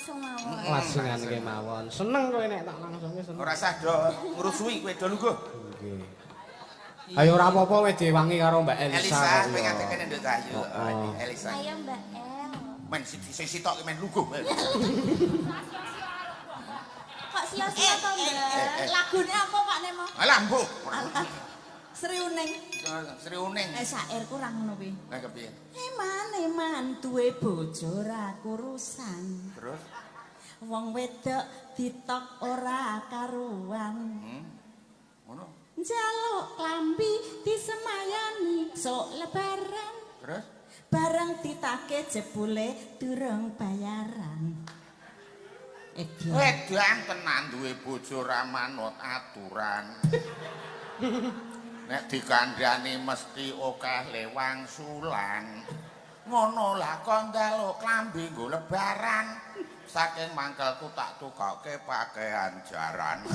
Langsung mawon. Lajengan kemawon. Seneng kowe nek tak langsungke seneng. Ora sah do ngrusuhi kowe do lungguh. Nggih. Ayo ora apa-apa kowe diwangi karo Mbak Elisa. Elisa kowe ngadeg kene nduk Ayu. Oh. Elisa. Ayo Mbak El. Men sing sitok ki men lungguh. Kok sia-sia to, Mbak? Lagune apa Pak Nemo? Alah mbuh. Alah. Sri Uning. Sri Uning. Sair kurang ngono kuwi. Lah kepiye? Eman-eman duwe bojo ora kurusan. Terus? Wong wedok ditok ora karuan. Ngono. Njaluk klambi disemayani sok lebaran. Terus? Bareng ditake jebule durung bayaran. Edan. Edan tenan duwe bojo ora manut aturan. Nek dikandhani mesti akeh lewang sulan. Ngono lah kon njaluk klambi nggo lebaran. Saking mangkelku tak tukoke pakaian jaran.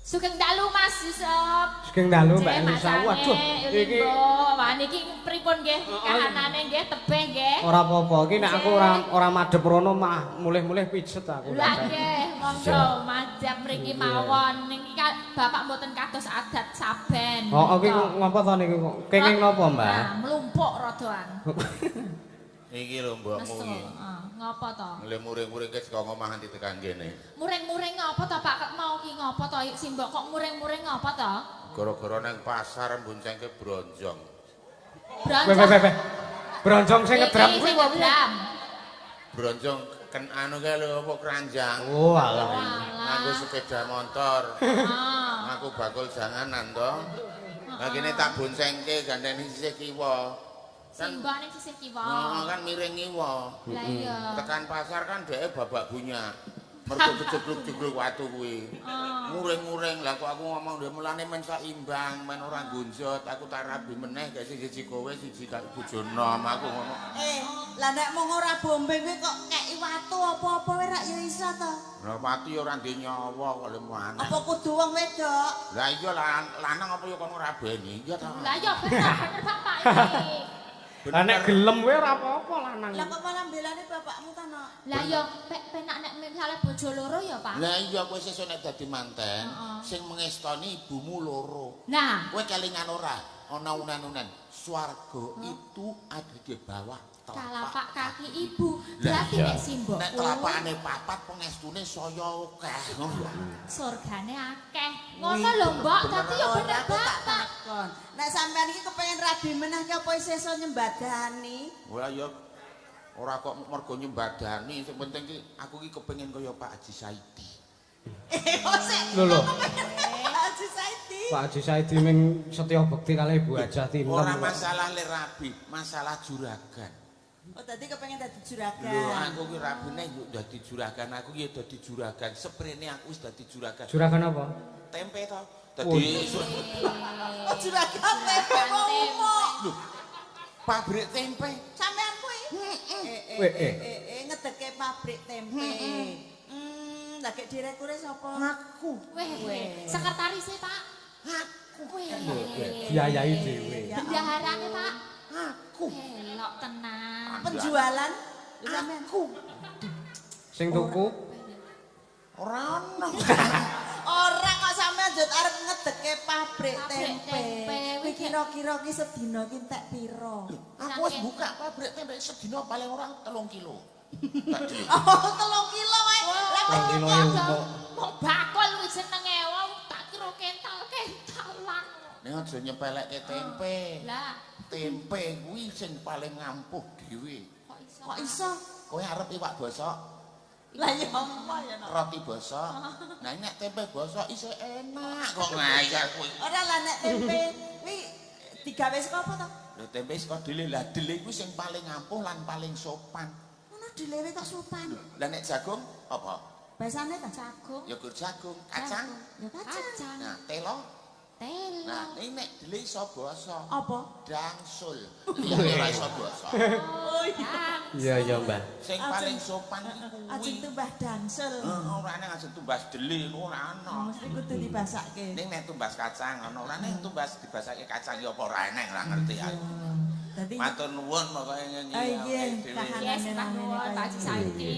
Sugeng dalu Mas Yusuf. Sugeng dalu Mbak Elisa. Waduh, iki wah niki pripun nggih kahanane nggih tebih nggih. Ora apa-apa, iki nek aku ora madhep rono mah mulih-mulih pijet aku. Lah nggih, monggo majap mriki mawon. Niki bapak mboten kados adat saben. Oh, iki ngopo to niku? Kenging napa, Mbak? Nah, mlumpuk rodoan. Iki lho mbokmu iki. Heeh, ngopo to? Mulih muring-muring ke saka omah nganti tekan kene. Muring-muring ngopo to Pak? Mau ki ngopo to simbok kok muring-muring ngopo to? Gara-gara nang pasar mboncengke bronjong. Bronjong. Weh. Bronjong sing ngedram kuwi apa? Bronjong ken anu kae lho apa keranjang. Oh alah. Nganggo sepeda motor. Ngaku bakul janganan to. Lah kene tak boncengke gandeng sisih kiwa. Simbok ning sisih kiwa. Heeh, kan miring ngiwa. Lah iya. Tekan pasar kan dheke babak bunyak. Mergo kejebluk-jebluk watu kuwi. Nguring-nguring lah kok aku ngomong ndek mulane men saimbang, men ora nggonjot, aku tak rabi meneh gak siji kowe siji kak bojo nom aku ngono. Lah nek mung ora bombing kuwi kok keki watu apa-apa wae rak ya iso to. Lah watu ya ora ndek nyawa kok lemu aneh. Apa kudu wong wedok? Lah iya lanang apa ya kono rabeni? Iya ta. Lah iya bener bapak iki. Lah nek gelem wae ora apa-apa lanang. Lah kok malah mbelane bapakmu ta, Nok? Lah iya penak nek misale bojo loro ya, Pak. Lah iya kowe sesuk nek dadi manten sing mengestoni ibumu loro. Nah, kowe kelingan ora? Ana unen-unen. Swarga itu ada di bawah telapak kaki ibu. Berarti nek simbokku nek telapakane papat pengestune saya akeh. Surgane akeh. Ngono lho, Mbok. Dadi ya bener bapak. Nek sampean iki kepengin rabi meneh ki apa isih iso nyembadani? Ora ya ora kok mergo nyembadani, sing penting ki aku ki kepengin kaya Pak Haji Saidi. Lho lho. Pak Haji Saidi. Pak Haji Saidi ming setya bekti kalih Ibu Hajah Tinem. Ora masalah le rabi, masalah juragan. Oh, dadi kepengin dadi juragan. Lho, aku ki rabine yo dadi juragan, aku ki dadi juragan. Seprene aku wis dadi juragan. Juragan apa? Tempe to. Dadi oh, juragan tempe kok umuk. Lho, pabrik tempe. Sampean kuwi? Heeh. Ngedeke pabrik tempe. Lah gek direkture sapa? Aku. Weh, sekretarise, Pak. Aku. Biayai dhewe. Bendaharane, Pak. Aku. Elok tenan. Penjualan sampean. Aku. Sing tuku ora ono. Ora kok sampean njut arep ngedeke pabrik tempe. Kuwi Kuwi kira-kira ki sedina ki entek pira? Aku wis buka pabrik tempe sedina paling ora 3 kilo. Oh, 3 kilo wae. Lah 3 kilo ya umuk. Mok bakul kuwi jenenge wong tak kira kental-kentalan. Nek aja nyepelekke tempe. Lah, tempe kuwi sing paling ngampuh dhewe. Kok iso? Kok iso? Kowe arep iwak bosok? Lah ya apa ya Nok? Roti bosok. Nah nek tempe bosok isih enak kok ngayal kuwi. Ora lah nek tempe kuwi digawe saka apa to? Lho tempe saka dele. Lah dele kuwi sing paling ampuh lan paling sopan. Ngono delewe kok sopan. Lah nek jagung apa? Basane ta? Jagung. Ya gur jagung, kacang. Ya kacang. Nah, telo. Telo. Nah, ini nek dele iso basa. Apa? Dangsul. Liyane ora iso basa. Oh iya. Iya iya, Mbah. Sing paling sopan kuwi. Ajeng tumbas dangsul. Heeh, ora nek ajeng tumbas dele ora ana. Mesti kudu dibasake. Ning nek tumbas kacang ana, ora nek tumbas dibasake kacang ya apa ora enek ora ngerti aku. Dadi matur nuwun pokoke ngene iki. Nggih, sembah nuwun Pak Haji Saidi.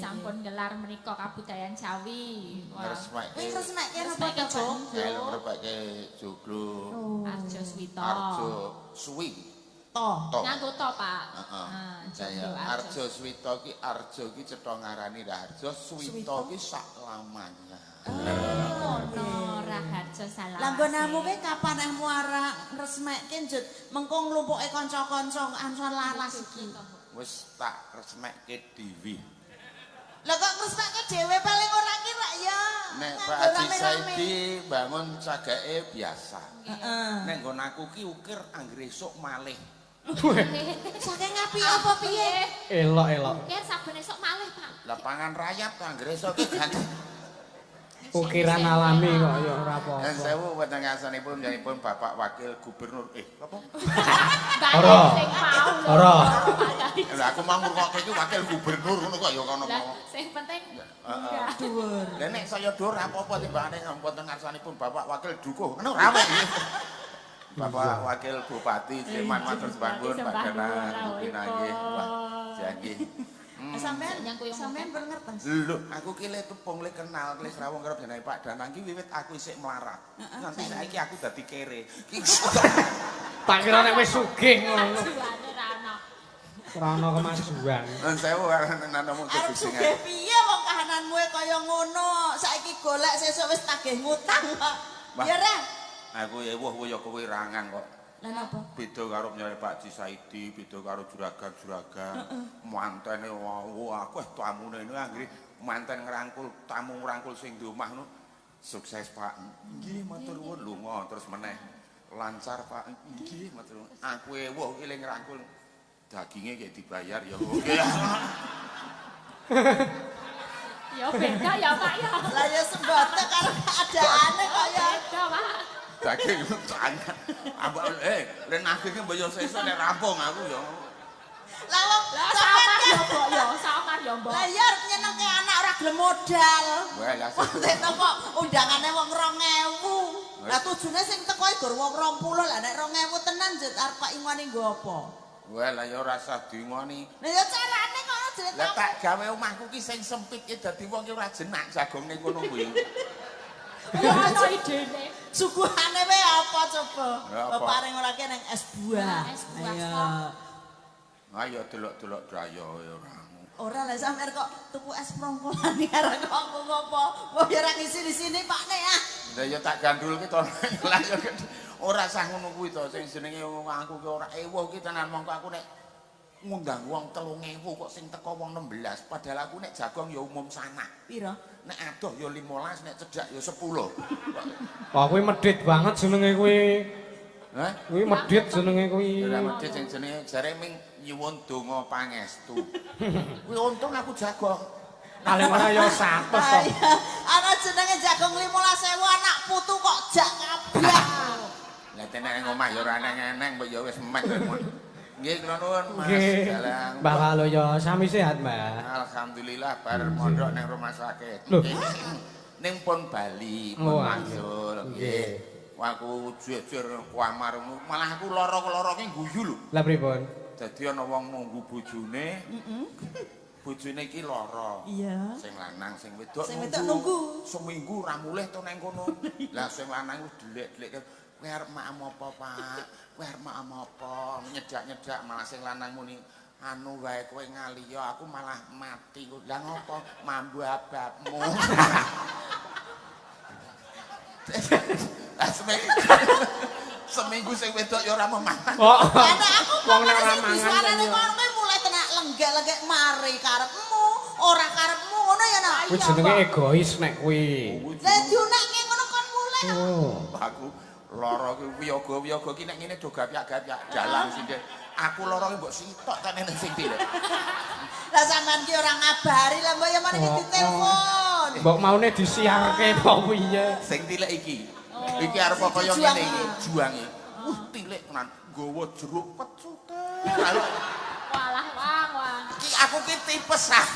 Sampun gelar menika kabudayan Jawi. Ngresmeke. Kuwi ngresmeke napa to, Jong? Ngresmeke joglo. Arjo Swito. Arjo Suwi. To. Nganggo to, Pak. Heeh. Arjo Swito ki Arjo ki cetha ngarani Raharjo, Swito ki saklamanya. Ngono Raharjo salawase. Lah nggonamu ki kapan eh muara ngresmekke njut mengko nglumpuke kanca-kanca anson laras iki. Wis tak resmekke dhewe. Lah kok ngresmekke dhewe paling ora ki rak ya. Nek Pak Haji Saidi bangun cagake biasa. Heeh. Nek nggon aku ki ukir anggere esuk malih. Saking apike apa piye? Elok-elok. Ukir saben esuk malih, Pak. Lapangan rayap to anggere esuk ki ganti. Ukiran alami kok ya ora apa-apa. Nyuwun sewu wonten ngasanipun panjenenganipun Bapak Wakil Gubernur. Apa? Ora. Ora. Lah aku mau ngrungokke iki Wakil Gubernur ngono kok ya kono. Lah sing penting heeh. Dhuwur. Lah nek saya dhuwur apa-apa timbangane wonten ngarsanipun Bapak Wakil Dukuh. Ngono ora apa iki. Bapak Wakil Bupati Sleman matur sembah nuwun Pak Danang pinanggih. Wah, janggih. Sampeyan sampeyan pun ngertos. Lho, aku ki le tepung le kenal le srawung karo jenenge Pak Danang ki wiwit aku isih melarat. Nganti saiki aku dadi kere. Tak kira nek wis sugih ngono. Majuane ra ono. Ora ono kemajuan. Nuwun sewu nanamu Arep sugih piye wong kahananmu kaya ngono. Saiki golek sesuk wis tagih ngutang kok. Ya ra. Aku ya wuh ya kewirangan kok. Lah napa? Beda karo nyare Pak Haji Saidi, beda karo juragan-juragan. Mantene wah aku tamune ini anggere manten ngrangkul, tamu ngrangkul sing di omah ngono. Sukses Pak. Nggih, matur nuwun lunga terus meneh. Lancar Pak. Nggih, matur nuwun. Aku ewuh iki le ngrangkul. Daginge gek dibayar ya oke. Ya beda ya, Pak ya. Lah ya sembote karo keadaane kok ya. Beda, Pak. Daging tangan. Ambok len nagih ki mbok yo sesuk nek rampung aku ya. Lah wong Lah sampean samar ki ya, Mbok ya, samar ya, Mbok. Lah iya arep nyenengke anak ora gelem modal. Wah, lah Wong kok undangane wong 2000. Lah tujune sing teko iki gur wong 20 lah nek 2000 tenan jet arep kok ingone nggo apa? Wah, lah ya ora usah diingoni. Lah ya carane kono jenenge Lah tak gawe omahku ki sing sempit ki dadi wong ki ora jenak jagong ning kono kuwi. Ya ono idene. Suguhane wae apa coba? Ya, apa? Bapak areng ora nang es buah. Es buah, Ayo. Ayo delok-delok daya ya ora. Ora lah sampean kok tuku es prongkolan iki arep kok aku ngopo? Wong ya ora ngisi di sini Pak Nek ah. Lah ya tak gandul ki to. Lah ya ora sah ngono kuwi to sing jenenge wong aku ki ora ewuh ki tenan mongko aku nek ngundang wong 3000 kok sing teko wong 16 padahal aku nek jagong ya umum sanak. Piro? Nek adoh ya 15, nek cedhak ya 10. Wah, kuwi medhit banget jenenge kuwi. Hah? Kuwi medhit jenenge kuwi. Ora medhit sing jenenge jare ming nyuwun donga pangestu. Kuwi untung aku jagong. Paling ora ya 100 to. Iya, ana jenenge jagung 15.000 anak putu kok jak kabeh. Lah tenan nang omah ya ora eneng-eneng mbok ya wis mek. Nggih kula nuwun Mas Nggih. Dalang. Mbah Waluyo sami sehat, Mbah. Alhamdulillah bar mondok nang rumah sakit. Loh. Ning pun bali, pun Oh, wangsul. nggih. Wah, aku jejer kamar malah aku lara-lara ki guyu lho. Lah pripun? Dadi ana wong nunggu bojone. Bojone iki lara. Iya. Sing lanang sing wedok Sing wedok nunggu. Seminggu ora mulih to nang kono. Lah sing lanang wis delik-delik. Kowe arep maem apa, Pak? Kowe arep maem apa? Nyedak-nyedak malah sing lanang muni anu wae kowe ngaliya aku malah mati. Lah ngopo? Mambu ababmu. Lah seminggu sing wedok ya ora memangan. Oh. Lah aku Wong nek ora sing mangan disuarane ya. kono kuwi mulai tenak lenggek-lenggek mari karepmu, ora karepmu ngono ya nak. Kuwi jenenge egois nek kuwi. Lah diunake ngono kon mulai. Oh. Aku lara ki wiyaga-wiyaga ki nek ngene do gapyak-gapyak dalang sing aku lara ki mbok sitok kan nek sing tilik. Lah sampean ki ora ngabari lah mbok ya mari Oh, ditelepon. Mbok maune disiarke apa piye? Sing tilik iki. Iki arep kaya Juang ngene iki iki. juange. Wah tilik tenan nggawa jeruk pecute. Walah wang wang. Iki aku ki tipes ah.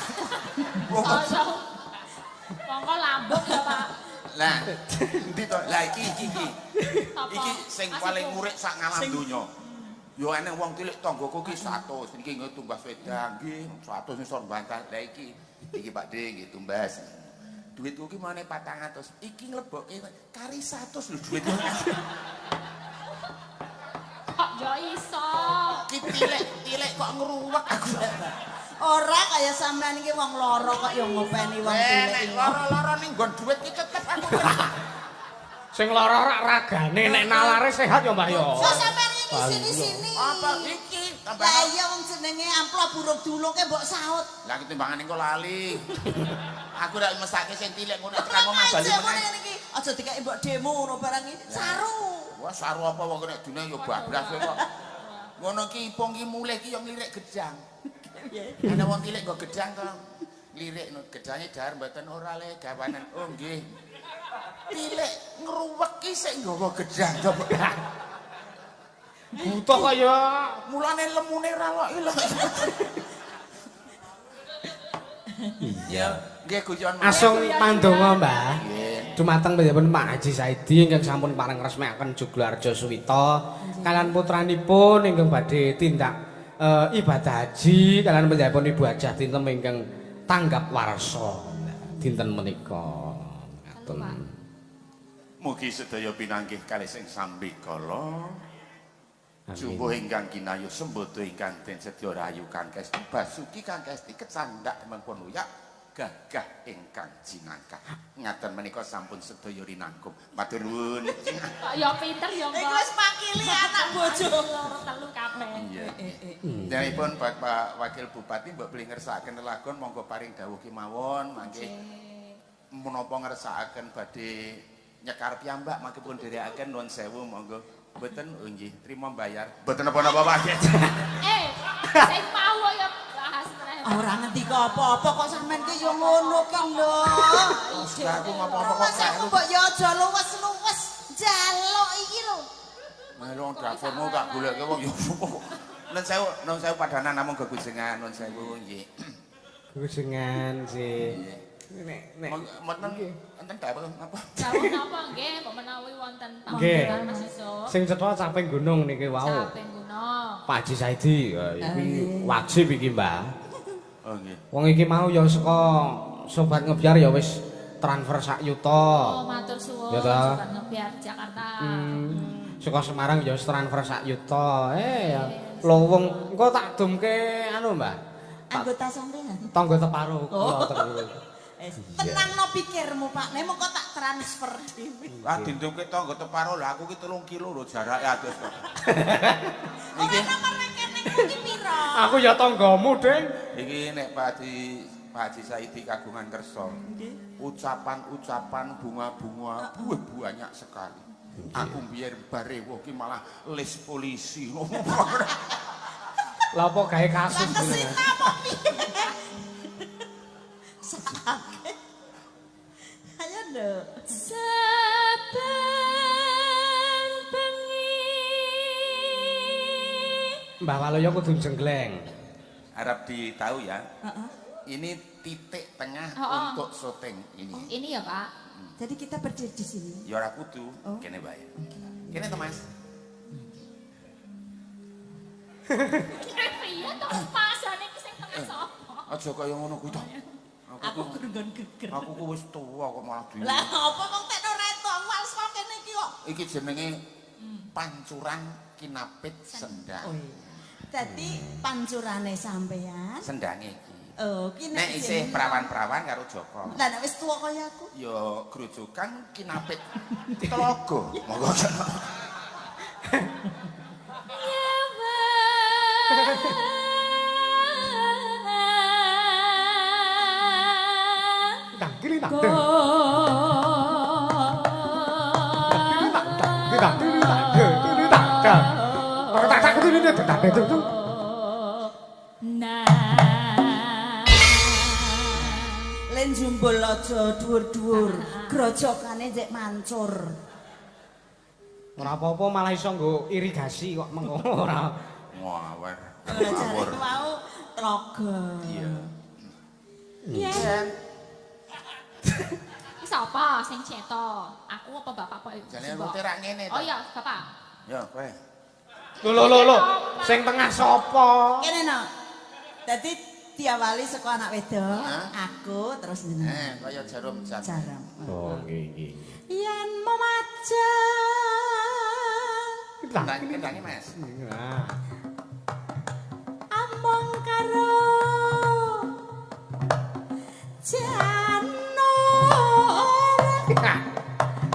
Mongko lambung ya, Pak. Lah, endi to? Lah iki iki iki. Apa? Iki sing paling murik sak ngalam donya. Yo eneng wong tilik tanggaku ki 100, niki nggo tumbas wedang nggih, 100 iso bantah. Lah iki iki Pak De nggih tumbas. Duitku ki mane 400. Iki nglebokke kari 100 lho duitku. Kok yo iso. Ki tilik-tilik kok ngruwek aku. Ora kaya sampean iki wong lara kok ya ngopeni wong Nek cilik. lara-lara ning nggon duit ki tetep aku. Sing lara rak ragane nek nalare sehat ya Mbah ya. Kok sampean iki sini-sini. Apa iki? Lah Tambahan. iya wong jenenge amplop burung dulungke mbok saut. Lah ki timbangane engko lali. Aku rak mesake sing tilik ngono tekan omah bali Aja meneh. ngene iki. Aja dikeki mbok demo ngono barang iki. Saru. Wah, saru apa wong nek dina ya bablas kok. Ngono ki ipung ki mulih ki yo nglirik gedang. Ana wong tilik nggo gedang to. Lirik no gedange dahar mboten ora le gawanan. Oh nggih. Tilik ngruwek ki sik nggawa gedang to. Butuh kaya Mulane lemune ra lok ilok. Iya. Nggih guyon. Asung pandonga, Mbah. Nggih. Dumateng panjenengan Pak Haji Saidi ingkang sampun paring resmiaken Jogloharjo Suwita kalian putranipun ingkang badhe tindak ibadah haji kalian panjenengan Ibu Hajah Tintem ingkang tanggap warsa dinten menika. Ngaten. Mugi sedaya pinanggih kalih sing sambikala. Amin. Jumbuh ingkang kinayu sembodo ingkang den sedya rahayu kang kesti basuki kang kesti kecandak mengkono yak gagah ingkang jinangkah. Ngaten menika sampun sedaya rinangkum. Matur nuwun. Kok ya pinter ya, Mbak. Iku wis makili anak bojo. Loro telu kabeh. Iya. Janipun Bapak Wakil Bupati mbok beli ngersakaken lelagon monggo paring dawuh kemawon mangke menapa ngersakaken badhe nyekar piyambak mangke pun dherekaken nuwun sewu monggo. Mboten oh nggih trima bayar. Mboten napa-napa Pak. Eh, sing mau ya bahas meneh. Ora ngendika apa-apa kok sampean ki ya ngono ki lho. Aku ngapa-apa kok Mas aku mbok ya aja luwes-luwes njaluk iki lho. Melu dapurmu tak goleke wong ya. Nun sewu, nun sewu padanan namung gegujengan, nun sewu nggih. Gegujengan sih. Nek nek Mboten enten dawuh napa? Dawuh napa nggih, mbok menawi wonten Nggih. panggenan Mas Yusuf. Sing cetha caping gunung niki wau. Caping gunung. Pak Haji Saidi, iki wajib iki, Mbah. Oh nggih. Wong iki mau ya saka sobat ngebyar ya wis transfer sak yuta. Oh, matur suwun Ya ta. sobat ngebyar Jakarta. Saka Semarang ya wis transfer sak yuta. Eh ya lho wong engko tak dumke anu, Mbah. Anggota sampean. Tangga teparo kula teng. Tenangno pikirmu, Pak. Nek mengko tak transfer dhewe. Ah dindungke tangga teparo lho aku ki 3 kilo lho jarake atus kok. Ora nomor rekeningmu ki pira? Aku ya tanggamu, Ding. Iki nek Pak Haji Saidi kagungan kersa. Ucapan-ucapan bunga-bunga buah banyak sekali. Aku biyen barewo ki malah les polisi. Lah apa gawe kasus Lah ngene? kesita apa piye? Sakake. Ayo, Nduk. Saben bengi Mbah Waluyo kudu jenggleng. Harap ditahu ya. Ini titik tengah untuk syuting ini. Ini ya, Pak. Jadi kita berdiri di sini. Ya ora kudu, kene wae. Kene to, Mas. Iya to, Mas, jane iki sing tengah sapa? Aja kaya ngono kuwi to. Aku nggon geger. Aku ku wis tuwa kok malah di. Lah apa wong tekno reto wals kok kene iki kok. Iki jenenge pancuran kinapit sendang. Oh iya. Dadi pancurane sampean. Sendange iki. Oh, ki Nek isih prawan-prawan karo Joko. Lah nek wis tuwa kaya aku. Ya grojokan kinapit telaga. Monggo. Tang kiri tang teng. Kiri tang teng, kiri tang teng, kiri tang teng. Tak tak kiri tang teng teng teng. Nah. Len jumbul aja dhuwur-dhuwur, grojokane njek mancur. Ora apa-apa malah iso nggo irigasi kok mengko ora. Ngawur. Jare mau tlaga. Iya. Iya. Iki sapa sing ceto? Aku apa bapak kok? Jane rute rak ngene to. Oh iya, bapak. Ya, kowe. Lho lho lho lho, sing tengah sapa? Kene no. Dadi diawali saka anak wedok, Hah? aku terus jenengan. Kaya jarum jam. Jaram. Oh, nggih nggih. Yen memajang Tang Kendange, Mas. Nah. among karo janur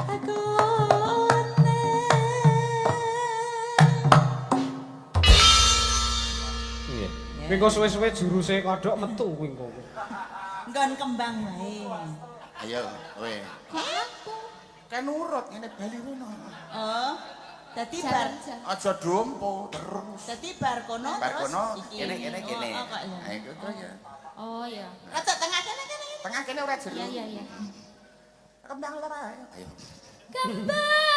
agone. Nggih. Kuwi engko suwe-suwe juruse kodhok metu kuwi engko. Nggon kembang wae. Ayo, kowe. Kok aku? Kan nurut ngene bali rono. Oh. Dadi bar Aja dompo terus. dadi bar kono Bar terus kono iki. kene kene kene. Oh, kok ya. Ayo kok ya. Oh iya. Rada tengah kene kene. Tengah kene ora jero. Iya iya iya. Kembang lho ayo. Ayo. Kembang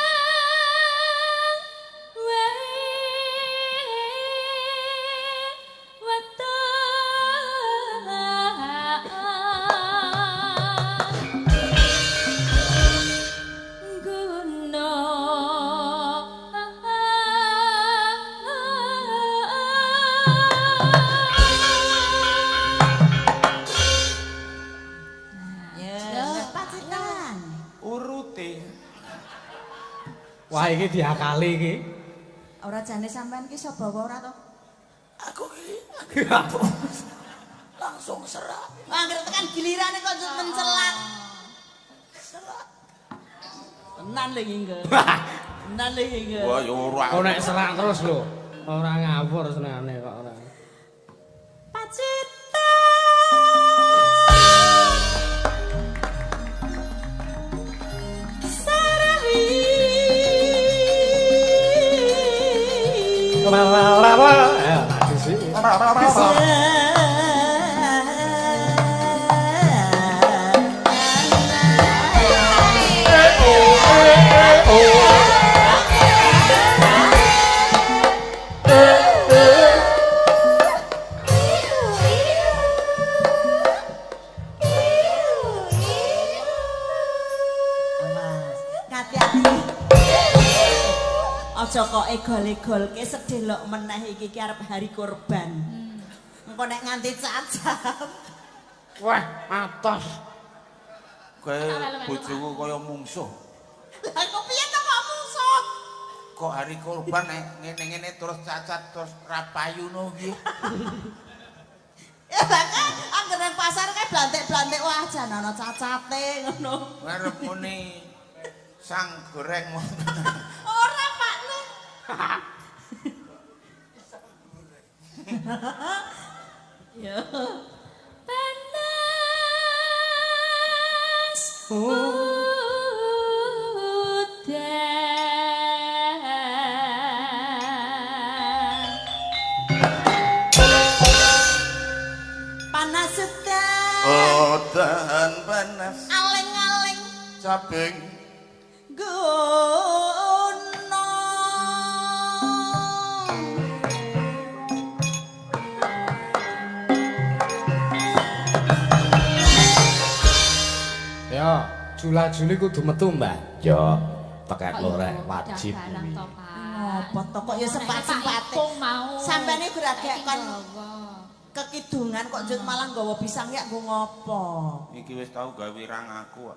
wae weton guna Ya, Pacitan. Urute. Wah, iki diakali iki. Ora jane sampean ki iso bawa ora to? Aku ki langsung serak. Angger tekan gilirane kok njut mencelat. Serak. Tenan lho iki, Nggo. Tenan lho iki, Nggo. Wah, ya ora. Kok nek serak terus lho. Ora ngawur senengane kok ora. Pacitan. Sarawi. Ora ora ora. Ayo, tak dhisik. Ora. Aja kok egol-egolke sedelok meneh iki ki arep hari kurban. Engko nek nganti cacat. Wah, atos. Kowe bojoku kaya mungsuh. Lah kok piye to kok mungsuh? Kok hari kurban nek ngene-ngene terus cacat terus ra payu no piye? Ya lah kan anggere nang pasar kae blantik-blantik wah jan ana cacate ngono. Arep muni sang goreng. Ora Pak Lu. Ya. Panas udan. Panas udan. Udan panas Aling-aling cabeng gono. Ya, jula-juli kudu metu, Mbak. Ya, tekek lorek wajib Dalang kuwi. to, Pak. Ngopo to kok ya sempat-sempate. Pak Ipung mau. Sampene geragek Saiki kon nggawa. kekidungan kok njut malah nggawa pisang ya nggo ngopo? Iki wis tau gawe wirang aku.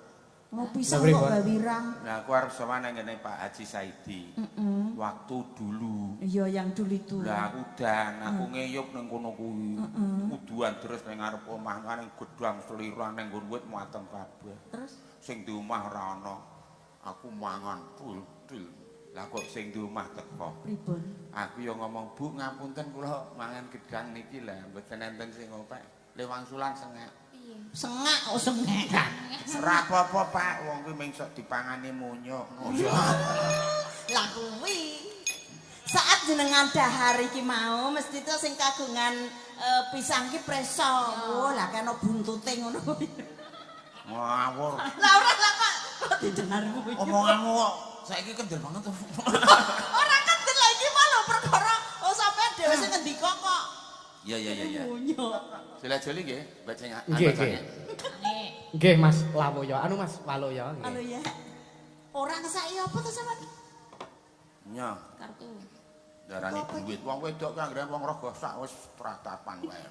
Mau pisang Lah, kok pripun? gawe wirang. Nah, aku arep sowan nang ngene Pak Haji Saidi. Waktu dulu. Iya yang dulu itu. Lah aku dan aku ngeyup ning kono kuwi. Kuduan terus ning ngarep omah ning gedang seliran ning nggon wit mateng kabeh. Terus Sing di omah ora ana. Aku mangan tul-tul. Lah kok sing di omah teko. pripun? Aku ya ngomong, "Bu, ngapunten kula mangan gedang niki lah, mboten enten sing ngopek." Le wangsulan sengak. Piye? Sengak oh sengak. Ora apa-apa, Pak, wong kuwi mung sok dipangani munyuk. Lah kuwi. Saat jenengan dahar iki mau mesti to sing kagungan pisang ki preso. Oh, lah kena buntute ngono kuwi. Ngawur. Lah ora lah kok kok didengar kuwi. Omonganmu kok saiki kendel banget to. Ora kendel lagi malah perkara oh sampean dhewe sing ngendika kok. Iya iya iya iya. Munyuk. Jela-jeli nggih, Mbak Ceng. Nggih, nggih. Nek. Nggih, Mas Lawoyo. Anu Mas Waloyo Anu nggih. ya. Ora ngesaki apa to sampean? Nya, Kartu. darani duit wong wedok ki anggere wong rogo sak wis tratapan wae.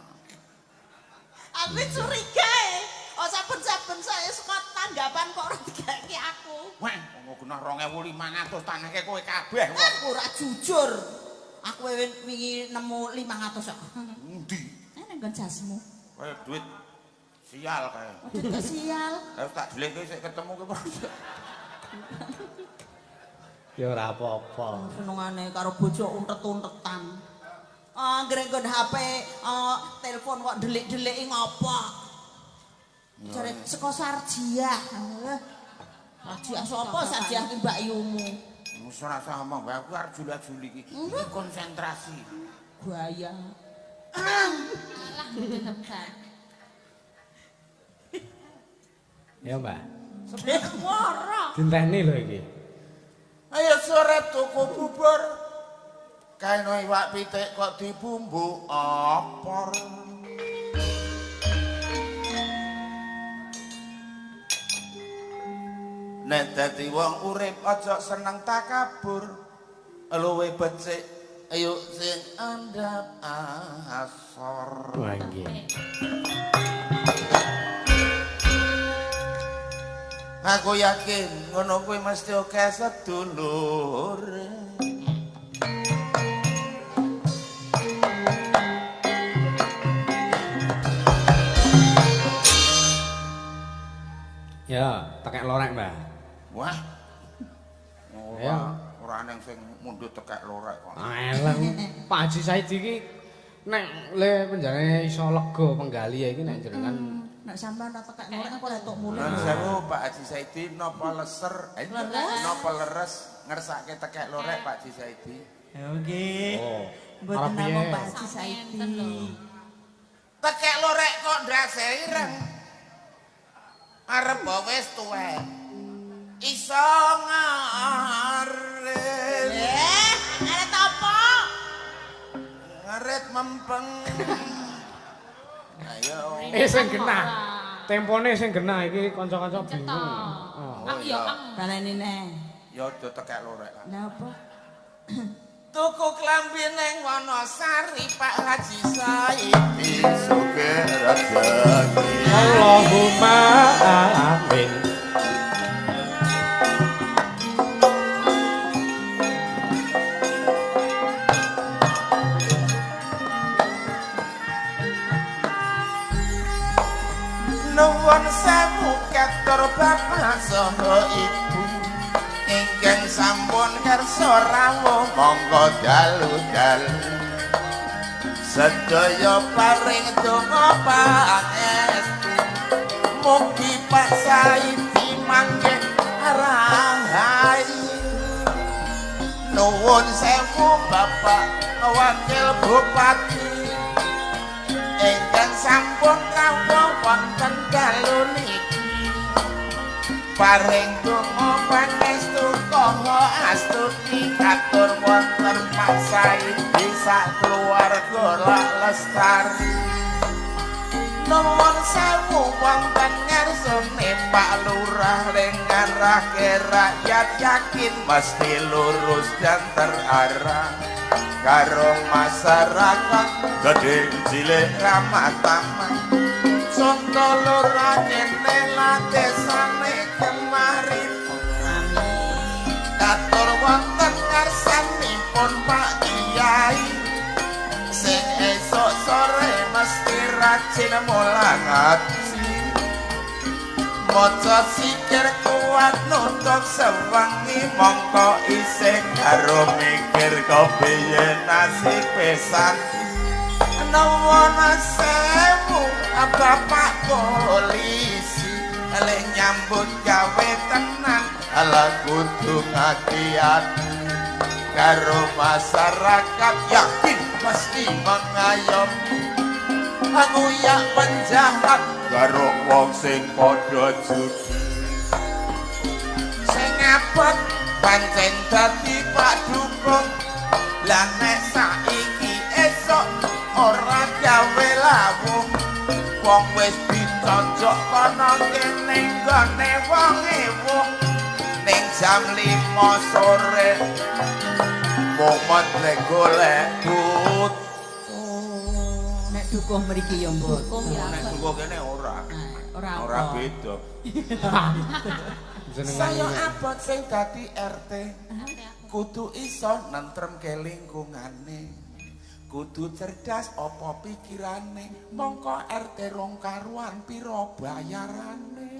Aku curiga e. Oh saben-saben saya suka tanggapan kok ora digawe aku. Wah, wong genah 2500 tanahke kowe kabeh. Aku ora jujur. Aku wingi nemu 500 kok. Endi? Nang nggon jasmu. Kaya duit sial kae. Duit kok sial. Lah tak dheleke sik ketemu ki. Ya ora apa-apa. Senengane karo bojo untet-untetan. Anggere nggon HP telepon kok delik-deliki ngopo. Jare saka Sarjiah. Sarjiah sapa Sarjiah ki Mbak Yumu? Wis ora usah ngomong wae aku arep jula-juli iki. Iki konsentrasi. Gaya. Lah debat. Ya, Mbak. Ora. Dinteni lho iki. Ayo sore tuku bubur. Kaeno iwak pitik kok dibumbu opor. Nek dadi wong urip aja seneng takabur. Luwe becik ayo sing andhap asor. Wah, nggih. Aku yakin ngono kuwi mesti akeh sedulur. Ya, tekek lorek, Mbak. Wah. Ya. Ora ora neng sing mundhut tekek lorek kok. Eleng Pak Haji Saidi iki nek le penjarane iso lega penggali iki nek jenengan Nek sampean ora tekek ngorek aku ora tok mulih. Nuwun sewu Pak Haji Saidi napa leser? Napa leres ngersake tekek lorek Pak Haji Saidi? Ya nggih. Oh. Mboten Arep piye? namung Pak Haji Saidi. Enten lho. Tekek lorek kok ndase ireng. Arep wis tuwek. Iso ngarit. Ngarit apa? Ngarit mempeng. Ayo. Sing genah. Tempone sing genah iki kanca-kanca bingung. Cetok. Oh. Aku ya em. Baleni neh. Ya aja tekek lorek lah. Lah apa? Tuku klambi ning Wonosari Pak Haji Saidi sugih rejeki. Allahumma amin. Nuwun sewu katur bapak saha ibu ingkang sampun kersa rawuh monggo dalu-dalu sedaya paring donga pangestu mugi Pak Saidi mangke rahayu. Nuwun sewu Bapak Wakil Bupati ingkang sampun rawuh wonten dalu niki paring donga pangestu kanggo astuti katur wonten Pak Saidi sak keluarga lak lestari. Nuwun sewu wonten ngarsane Pak Lurah ling ngarahke rakyat yakin mesti lurus dan terarah karo masyarakat gedhe cilik ramah tamah. Conto lurah kene latesane kemari katur wonten ngarsanipun Pak Kiai sing esuk sore mesti rajin mulang ngaji maca sikir kuat nutuk sewengi mongko isih karo mikir kepiye nasibe santri. Nuwun sewu Bapak polisi lek nyambut gawe tenan ala kudu ngati-ati karo masyarakat yakin pasti mengayomi nguyak penjahat karo wong sing padha judi sing abot pancen dadi Pak Dukun. Lah nek saiki esuk ora gawe lawuh wong wis diconjok kono kene nggone wong ewuh ning jam 5 sore mumet nek golek but. Nek dukuh mriki ya mboten. Nek dukuh kene ora. Ora Ora beda. Saya abot sing dadi RT kudu iso nentremke lingkungane. Kudu cerdas apa pikirane, mongko RT rong karuan pira bayarane.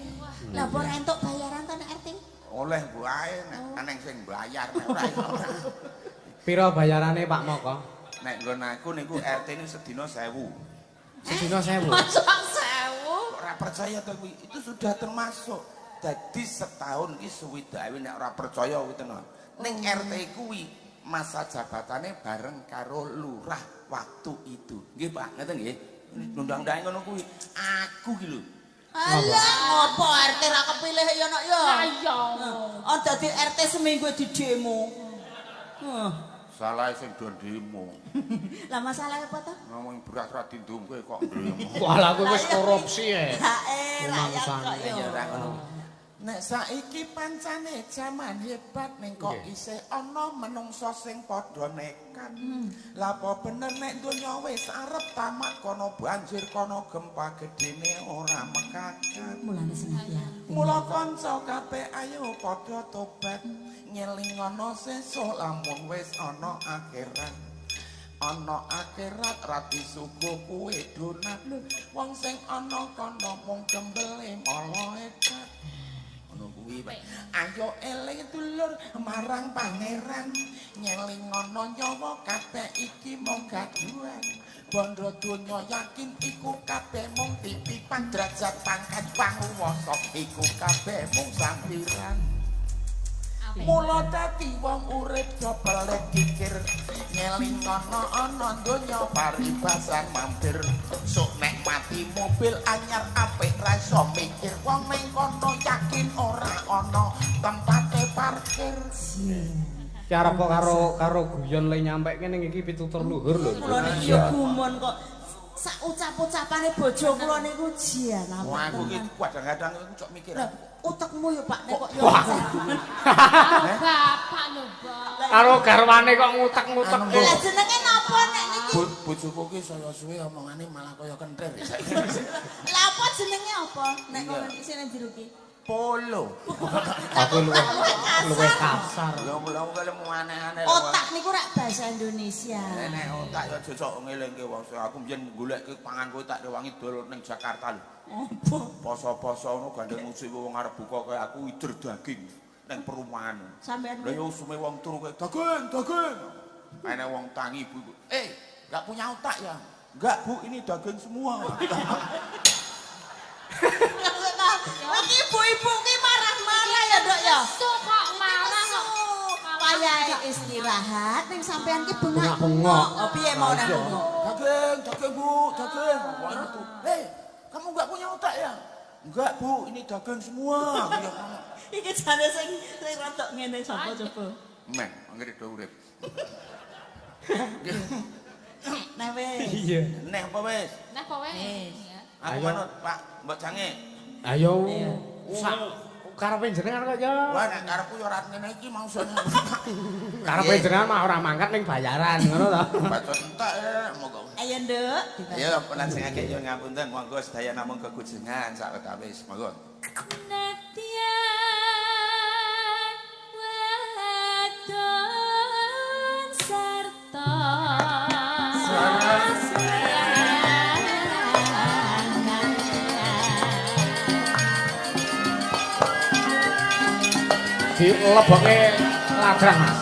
Lah apa ora entuk bayaran to nek RT? Oleh wae nek aneng sing bayar nek ora ya ora. Pira bayarane Pak Moko? Nek nggon aku niku RT niku sedina 1000. Sedina 1000. Masa 1000? Kok ora percaya to kuwi? Itu sudah termasuk. Dadi setahun ki suwidawe nek ora percaya kuwi tenan. Ning RT kuwi masa jabatane bareng karo lurah waktu itu. Nggih Pak, ngeten nggih. Undang-undange ngono kuwi. Aku ki lho. Alah ngopo RT ra kepilih ya nok ya. Lah iya. Oh dadi RT seminggu di demo. Huh. Salah sing do demo. Lah masalah apa to? Ngomong beras ra dindumke kok demo. Wah, aku wis korupsi e. Hae rakyat kok Ya ya. ora ngono. Nek saiki pancane jaman hebat ning kok isih ana menungsa sing padha nekat. Lah apa bener nek donya wis arep tamat kono banjir kono gempa gedene ora mekakat. Mulane sing ati-ati. Mula kanca kabeh ayo padha tobat ngeling ana sesuk lamun wis ana akhirat. Ana akhirat ra disuguh kuwe donat. Wong sing ana kono mung gembele malaikat. Ngono kuwi, Pak. Ayo eling dulur marang pangeran, nyeling ana nyawa kabeh iki mung gaduhan. Bondo donya yakin iku kabeh mung titipan derajat pangkat panguwasa iku kabeh mung sampiran. Mula dadi wong urip do pelit kikir ngeling ana ana donya paribasan mampir sok nek mati mobil anyar apik ra iso mikir wong ning kono yakin ora ana tempate parkir. Ki arep kok karo karo guyon le nyampe kene iki pitutur luhur lho. Kula niki ya gumun kok. Sak ucap-ucapane bojo kula niku jian. Wah, aku iki kadang-kadang aku cok mikir. Lah, utekmu ya Pak nek kok yo. Bapak lho, Mbok. Karo garwane kok ngutek-ngutek. Anu, Lah jenenge napa nek niki? Bojoku ki saya suwe omongane malah kaya kentir saiki. Lah apa jenenge apa nek Iya. kono sing nang jero ki? Polo. Aku luwih kasar. Lha mula kelemu aneh-aneh. Otak niku rak bahasa Indonesia. Nek otak ya jojok ngelingke wong. Aku mbiyen goleke pangan kowe tak rewangi dol ning Jakarta lho. Apa? Poso-poso ngono gandeng musuhe wong arep buka kaya aku ider daging ning perumahan. Sampeyan Lah ya usume wong turu kaya daging, daging. Ana wong tangi ibu iku. Eh, enggak punya otak ya? Enggak, Bu, ini daging semua. Iki ibu-ibu ki marah-marah ya, Dok ya. Nesu kok marah kok. Wayahe istirahat ning sampean ki Bengak-bengok. bengak-bengok. Oh piye mau nang bengok? Daging, daging, Bu, daging. Wong itu. Eh, kamu enggak punya otak ya? Enggak, Bu, ini daging semua. Ya, Iki jane sing sing rodok ngene sapa coba? Meh, anggere do urip. Nah wis. Iya. Neh apa wis? Nah, kowe. Wis. Ya. Aku Ayo. manut, Pak, Mbok Jange. Ayo. Iya. Sak karepe jenengan kok ya. Wah, nek karepku ya ora ngene iki mangsane. Karepe jenengan mah ora mangkat ning bayaran ngono to. Bacot entek monggo. Ayo, Nduk. Ayo lajengake nyuwun ngapunten monggo sedaya namung kegujengan sawetawis monggo. Nadyan wadon sarta Dilebokke ladrang Mas.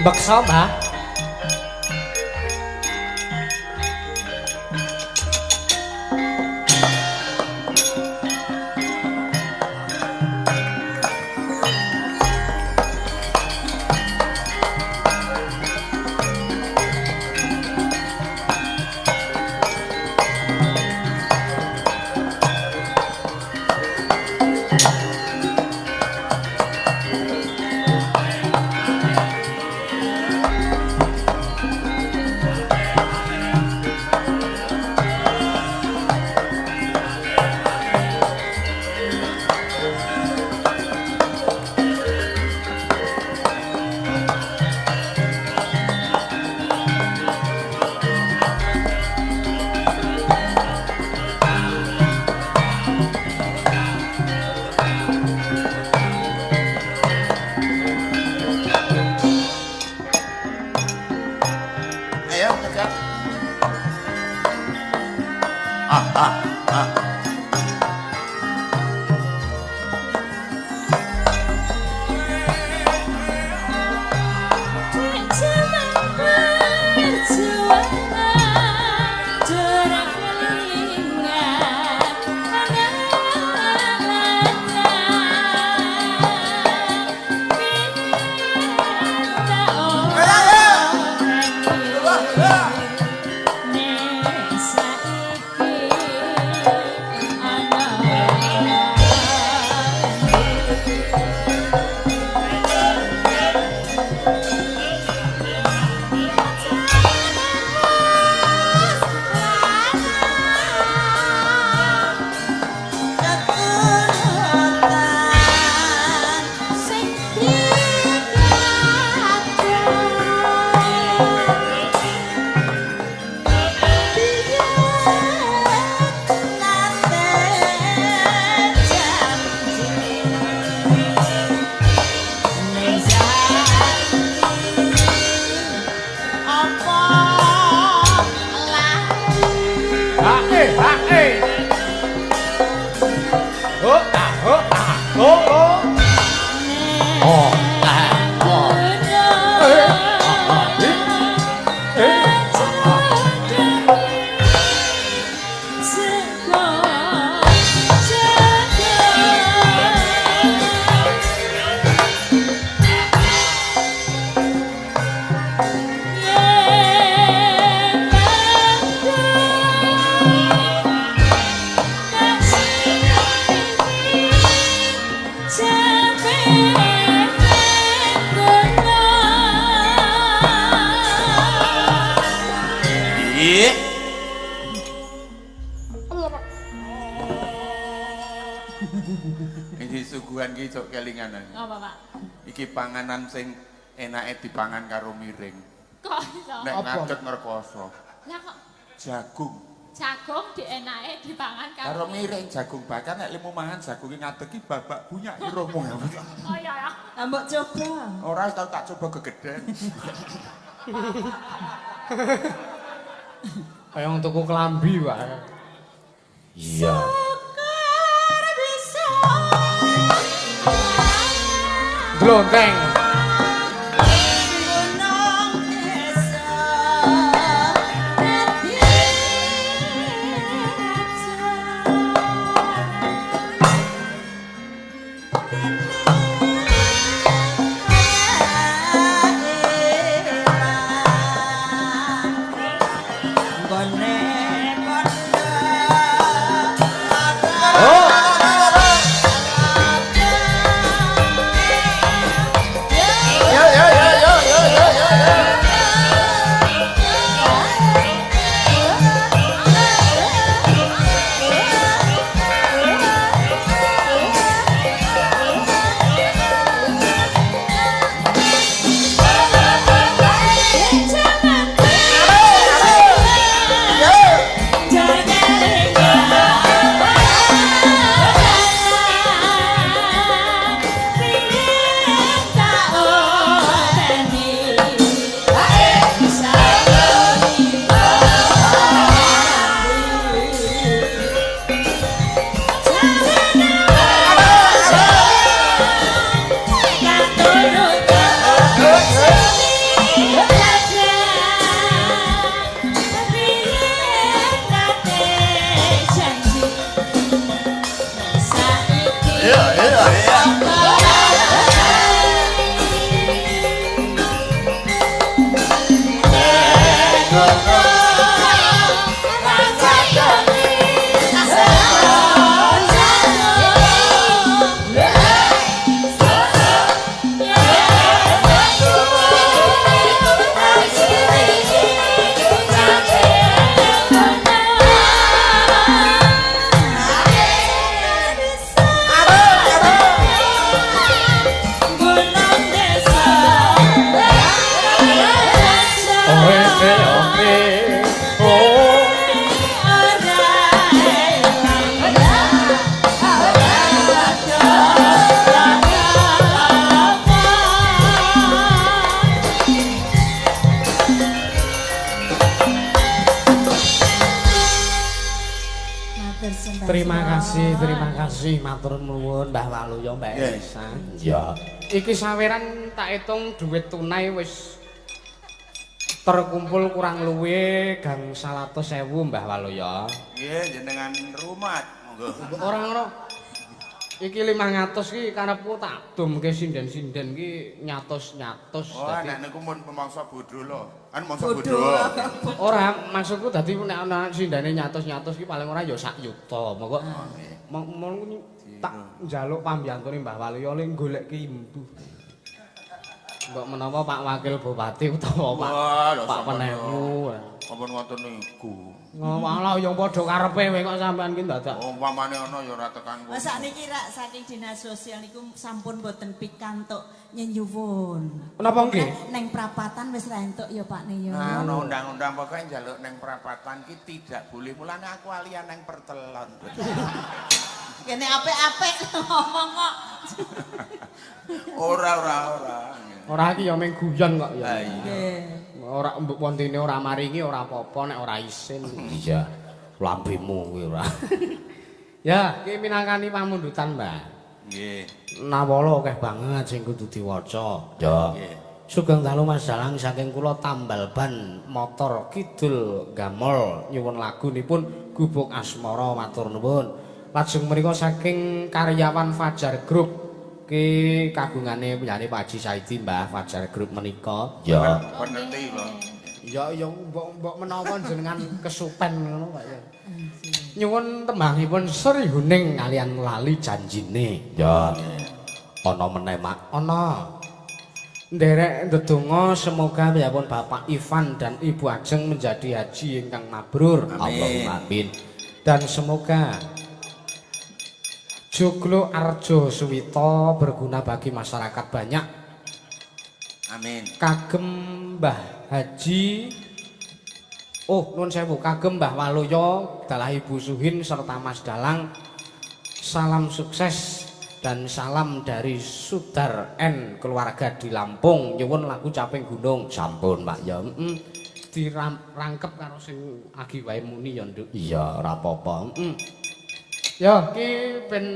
Beksa, Mbah. Ayo tegak. Ah ah ah. Keturutan sing Ha eh ha eh. Ho ah ho ah ho ho. Oh ah oh. Eh ah ah eh. Eh ah ah. Dik. Iki suguhan ki cok kelingan. Apa, Pak? Iki panganan sing enake dipangan karo miring. Kok iso? Nek Apa? ngadeg ngrekoso. Lah kok Jagung. jagung dienake dipangan Karo miring jagung bakar nek lemu mangan jagunge ngadeg ki babak bunyak irungmu. Oh iya ya. Lah mbok coba. Ora tau tak coba gegeden. Kaya wong tuku klambi wae. Iya. Syukur bisa. Glonteng. Gunung desa dadi raja. Nggone kandha Oh. Yo yo yo yo yo yo yo. Iya iya iya. Oke, oke. Oh. Terima kasih matur nuwun Mbah Waluyo, Mbak Nggih. Elisa. Iya. Iki saweran tak hitung duit tunai wis terkumpul kurang luwih gang 100.000 Mbah Waluyo. Nggih jenengan rumat monggo. Ora ngono. Iki 500 ki karepku tak dumke sinden-sinden ki nyatus-nyatus Oh, dadi. nek niku mun pemangsa bodho lho. Kan mangsa Bodho. bodho. Ora, maksudku dadi nek ana sindene nyatus-nyatus ki paling ora ya sak yuta. Monggo mong tak njaluk pambiyantune Mbah Waluyo le golek imbu. Mbok menawa Pak Wakil Bupati utawa Pak Wah, lho, Pak sampean Penewu. Ampun ngoten niku. Ngolah ya padha karepe kowe kok sampean ki dadak. Oh, umpamane ana ya ora tekan kono. Mas sakniki rak saking dinas sosial niku sampun boten pikantuk nyenyuwun. Menapa nggih? Neng prapatan wis ra entuk ya Pak Neyo. Nah, ana undang-undang pokoke njaluk neng prapatan ki tidak boleh. Mulane aku alian neng pertelon. Kene apik-apik ngomong kok. Ora ora ora. Ora iki ya mung guyon kok ya. Lah iya. Nggih. Ora mbok wontene ora maringi ora apa-apa nek ora isin. Iya. Lambemu kuwi ora. Ya, iki minangkani pamundutan, Mbah. Nggih. Nawala akeh banget sing kudu diwaca. Ya. Nggih. Sugeng dalu Mas Dalang saking kula tambal ban motor kidul Gamol nyuwun lagunipun Gubuk Asmara matur nuwun. Lajeng menika saking karyawan Fajar Group ki kagungane punyane Pak Haji Saidi Mbah Fajar Group menika. Ya. Pengerti lho. Ya ya mbok-mbok menawa jenengan kesupen ngono Pak ya. Nyuwun tembangipun Sri Huning kalian lali janjine. Ya. Ana meneh Mak, ana. Nderek ndedonga semoga piyambakipun Bapak Ivan dan Ibu Ajeng menjadi haji ingkang mabrur. Amin. Allahumma amin. Dan semoga Joglo Arjo Suwito berguna bagi masyarakat banyak. Amin. Kagem Mbah Haji. Oh, nuwun sewu, kagem Mbah Waluyo, dalah Ibu Suhin serta Mas Dalang. Salam sukses dan salam dari Sudar N keluarga di Lampung. Nyuwun lagu Caping Gunung. Sampun, Pak ya. Heeh. Dirangkep karo sing agi wae muni ya, Nduk. Iya, ora apa-apa. Heeh. Ya, ki ben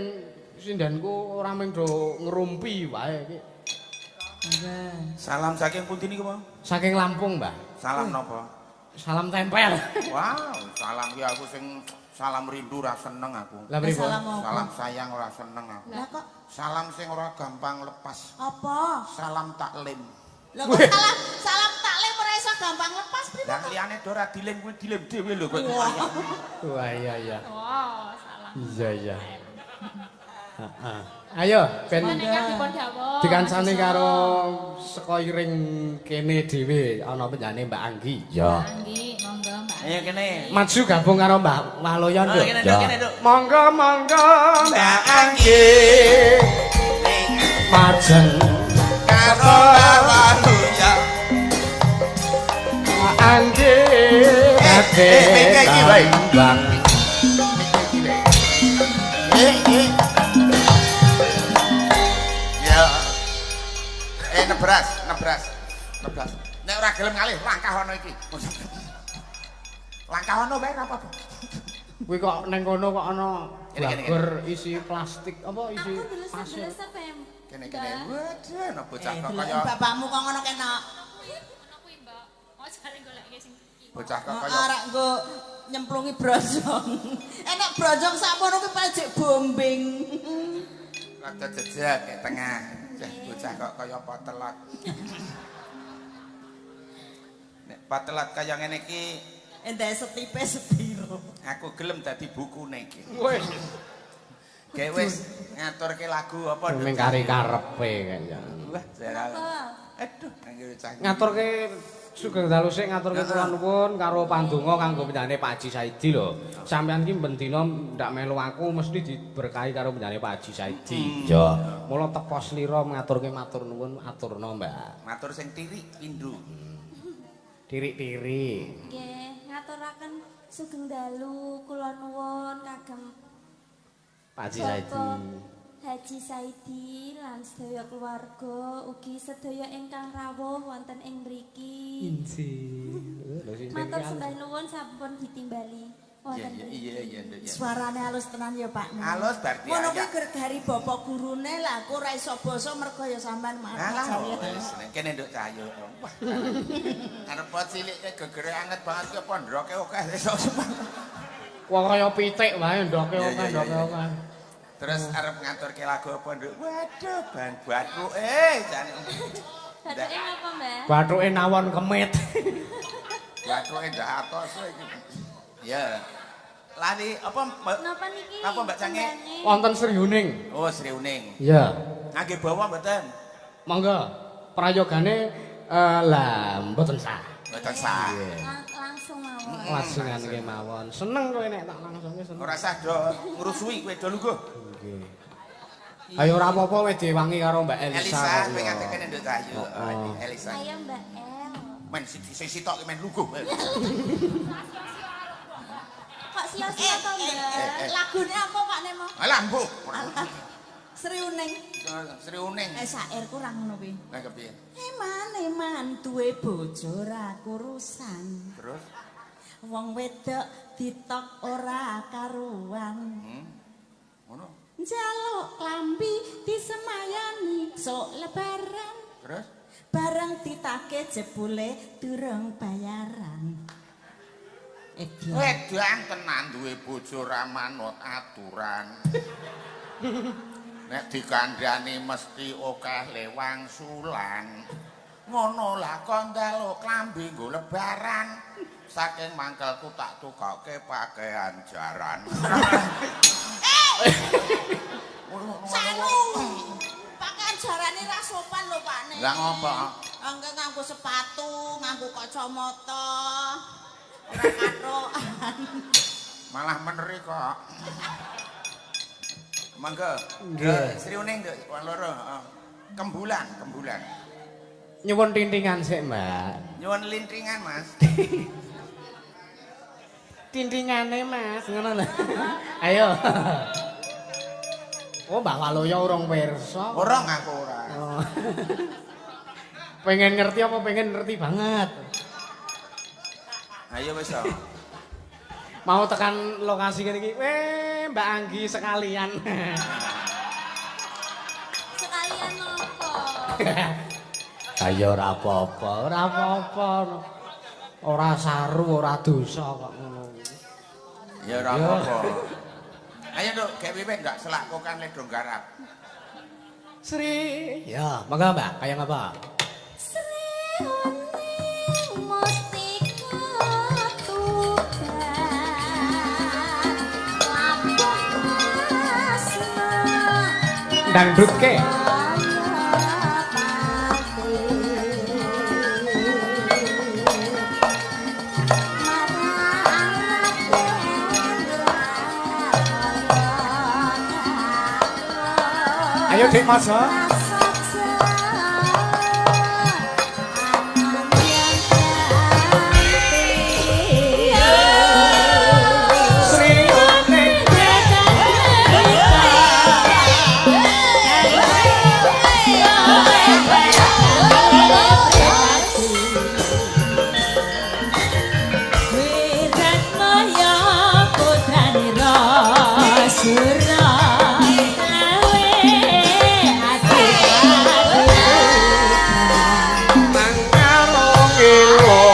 sindenku ora mung do ngrumpi wae iki. Salam saking pundi niku, Pak? Saking Lampung, Mbah. Salam napa? Salam tempel. Wow, salam ki aku sing salam rindu ora seneng aku. Lah pripun? Salam apa? Salam sayang ora seneng aku. Lah kok Salam sing ora gampang lepas. apa? Salam taklim. Lah kok salam salam taklim ora iso gampang lepas pripun? Lah liyane do ora dilem kuwi dilem dhewe lho kowe. Wah, iya iya. Wah, salam. Iya iya. Heeh. Ayo ben Wonten ingkang dipun dawuh. dikancani Mas karo saka iring kene dhewe ana penjane Mbak Anggi. Mbak Anggi, monggo Mbak. Ayo kene. Maju gabung karo Mbak Waluyo, Oh, Nduk. kene, Nduk, kene, Nduk. Monggo monggo Mbak Anggi. Majeng Karo Waluyo. Mbak Anggi. Eh, iki wae. Bang. Eh, eh. Ya. Eh nebras, nebras. Nebras. Nek ora gelem ngalih langkah ana iki. Langkah ana wae ora apa-apa. Kuwi kok ning kono kok ana Kene, kene, bagor isi plastik apa isi Aku pasir. delesep-delesep em. Kene kene. Waduh, ana bocah Eh, kok delok kaya bapakmu kok ngono kena. Ngono kuwi, Mbak. Oh, jare goleke sing iki. bocah kok kaya Ora nggo nyemplungi brojong. Enek brojong sakmono kuwi paling jek bombing. rada jejeg ke tengah. Cah bocah kok kaya potelot. Nek potelot kaya ngene iki Entek setipe sepiro. aku gelem dadi bukune iki. Wis. Kayak wis ngaturke lagu apa Ming kari karepe kaya. Wah, jarang. Aduh, anggere cah. Ngaturke sugeng dalu sik ngaturke kula nuwun karo pandonga kanggo penjane Pak Haji Saidi lho. Sampeyan ki ben dina ndak melu aku mesti diberkahi karo penjane Pak Haji Saidi. Ya. Mula tepa slira ngaturke matur nuwun aturna, Mbak. Matur sing tirik pindho. Tirik-tirik. Nggih, ngaturaken sugeng dalu kula nuwun kagem Pak Haji Saidi. Bapak Haji Saidi lan sedaya keluarga ugi sedaya ingkang rawuh wonten ing mriki. Inji. Lho sing Matur sembah nuwun sampun ditimbali Iya wonten iya mriki. iya iya Nduk, iya. Suarane halus tenan ya Pak. Halus bar Ngono kuwi diayak. gergari bapak gurune lah aku ora iso basa mergo ya sampean maaf. Alah jare. wis nek kene Nduk Cahyo. Wah. Arep cilik gegere anget banget ki apa ndroke akeh esuk. Wong kaya pitik wae ndoke Iya, akeh iya, ndoke iya. akeh. Terus arep ngaturke lagu apa Nduk? Waduh, ban bathuk jane. Bathuke napa, Mbak? Bathuke nawon kemit. Bathuke ndak atos iki. Ya. Lari apa Mbak? Napa niki? Napa Mbak Cange? Tembange? Wonten Sri Huning. Oh, Sri Uning. Iya. Ngangge bawa mboten? Monggo. Prayogane lah mboten sah. Mboten sah. Langsung mawon. Lajengan kemawon. Seneng kowe nek tak langsungke seneng. Ora sah do ngrusuhi kowe do lungguh. Nggih. Ayo ora apa-apa wis diwangi karo Mbak Elisa. Elisa, kok kowe ya. ngateke Nduk Cahyo. Oh. Elisa. Ayo Mbak El. Men sing sitok ki men lungguh. Kok sia-sia to, Mbak? eh. Lagune apa Pak Nemo? Alah, mbuh. Alah. Sri Uning. Sri Uning. Eh sair kurang ngono kuwi. Lah kepiye? Eman eman duwe bojo ora kurusan. Terus? Wong wedok ditok ora karuan. Ngono. Njaluk klambi disemayani sok lebaran. Terus? Bareng ditake jebule durung bayaran. Edan. Wedan tenan duwe bojo ra manut aturan. Nek dikandhani mesti akeh lewang sulan. Ngono lah kon njaluk klambi nggo lebaran. Saking mangkelku tak tukoke pakaian jaran. Sanu. Pakaian ajarane ra sopan lho, Pak Ne. Lah ngopo? Engke nganggo sepatu, nganggo kacamata. Ora kathokan. Malah meneri kok. Monggo. Nggih. Sri Uning, Nduk, wong loro, heeh. Kembulan, kembulan. Nyuwun tintingan sik, Mbak. Nyuwun lintingan, Mas. Tintingane, Mas, ngono lho. Ayo. Oh, Mbak Waluyo urung pirsa. Ora ngaku ora. Oh. Pengen ngerti apa pengen ngerti banget? Ayo wis to. Mau tekan lokasi kene iki, weh Mbak Anggi sekalian. Sekalian nopo? Ayo ora apa-apa, ora apa-apa. Ora saru, ora dosa kok ngono. Ya ora Yo. apa-apa. Ayo, Nduk, gek wiwit ndak selakkokan ledong garap. Sri. Ya, monggo Mbak, kaya ngapa? Sri Uning Mustika Tuban Lampung Asma. Dangdutke. Ayo Dik Mas. Sri Uning. Wiratmaya putrane Rasura lawe ati. Mangkaro ngelo.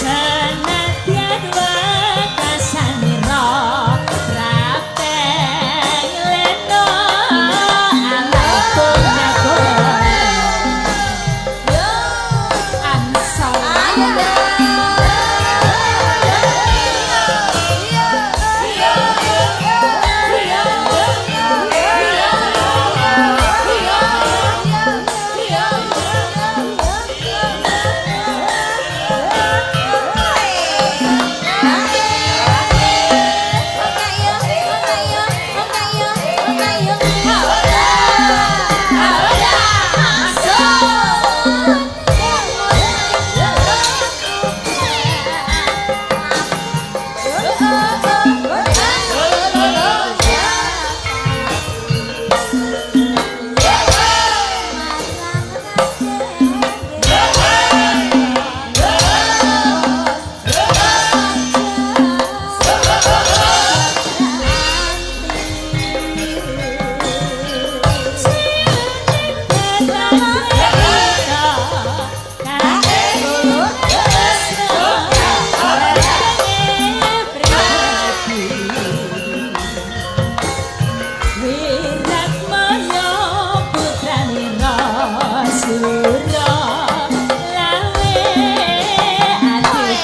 Senadyan wekasanira prapeng lena alapun Wiratmaya putrane Rasura lawe ati.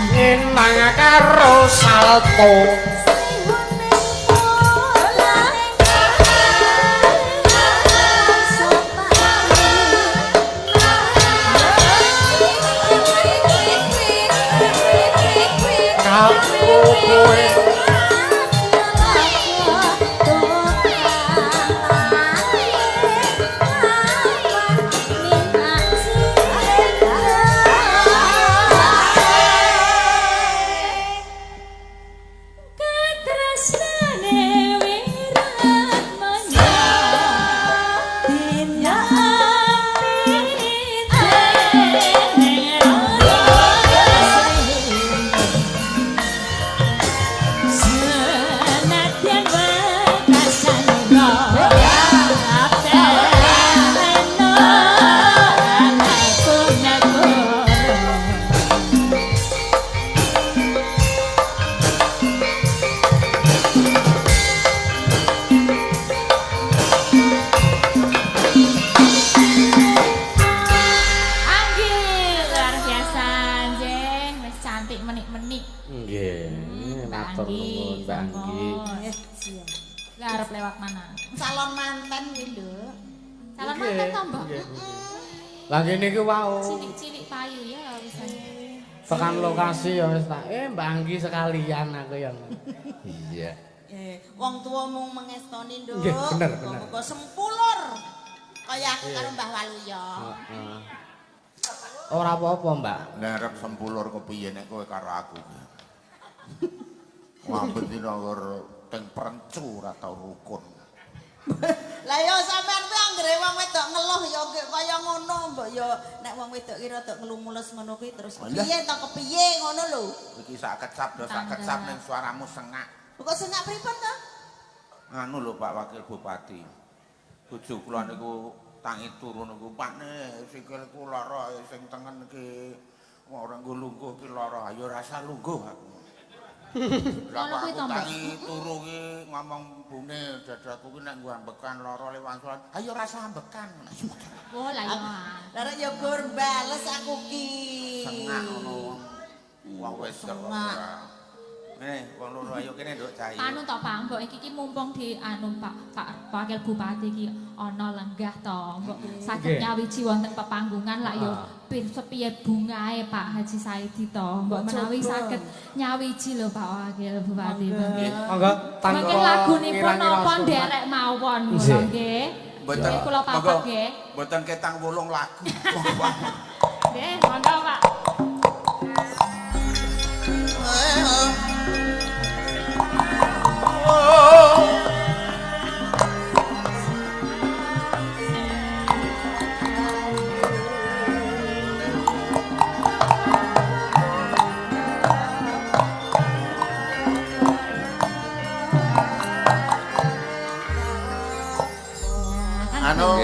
Nyenang karo salto. Kamu kowe. Katresnane Wiratmaya dina amite. Mbak Matur Anggi. nuwun Mbak Anggi. Sampun. Eh, siap. Lah arep lewat mana? Calon manten iki, Nduk. Calon manten to, Mbak? Lah ngene iki wau. Cilik-cilik payu ya wis. Tekan lokasi ya wis tak Mbak Anggi sekalian aku yang. Iya. Wong tuwa mung mengestoni, Nduk. Nggih, bener, bener. Muga sempulur. Kaya aku karo Mbah Waluyo. Heeh. Ora apa-apa, Mbak. Lah arep sempulur kepiye nek kowe karo aku. Wah, bendina teng prencu ora tau rukun. Lah ya sampean kuwi anggere wong wedok ngeluh ya kaya ngono, mbok ya nek wong wedok ki rada ngelumules ngono kuwi terus kepiye to kepiye ngono lho. Iki sak kecap do sak kecap ning suaramu sengak. Kok sengak pripun to? Anu lho Pak Wakil Bupati. Bojo kula niku tangi turu niku Pakne sikilku lara sing tengen iki ora nggo lungguh ki lara. Ayo rasa lungguh aku. Lah Ngono kuwi aku to, Mbak? tangi turu ki ngomong bune dadaku ki nek nggo ambekan lara lewangsulan. Ayo rasa ambekan. Oh, lah ya. Lah rek ya gur bales aku ki. Sengak ngono. Wong wis Sengak. Ngene, wong loro ayo kene nduk Cahayu. Anu to Pak, mbok iki ki mumpung di anu Pak Pak Wakil Bupati iki ana lenggah to, mbok saged nyawiji wonten pepanggungan lak yo pir sepiye bungae Pak Haji Saidi to, mbok menawi saged nyawiji lho Pak Wakil Bupati. Nggih. Monggo tanpa Mungkin lagunipun napa nderek mawon ngono nggih. Mboten kula papat nggih. Mboten ketang 8 lagu. Nggih, monggo Pak. Anu,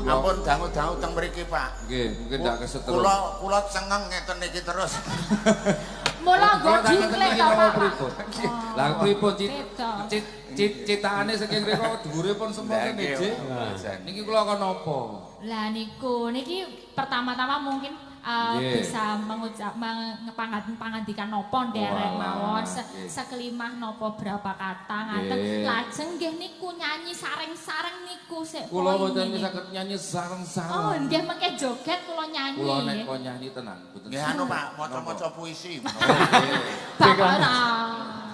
ampun dangu-dangu teng mriki, Pak. Nggih, mungkin ndak kesetrum. Kula cengeng ngeten iki terus. Mula nggo dingklek to, Pak. Lah pripun citane saking mriko dhuwure pun semono kene, Dik. Niki kula kon napa? Lah niku niki pertama-tama mungkin bisa mengucap pangandikan napa nderek mawon sekelimah napa berapa kata ngaten. Lajeng nggih niku nyanyi sareng-sareng niku sik. Kula mboten saged nyanyi sareng-sareng. Oh, nggih mengke joget kula nyanyi. Kula nek kon nyanyi tenang mboten. Nggih anu Pak, maca-maca puisi. Bapak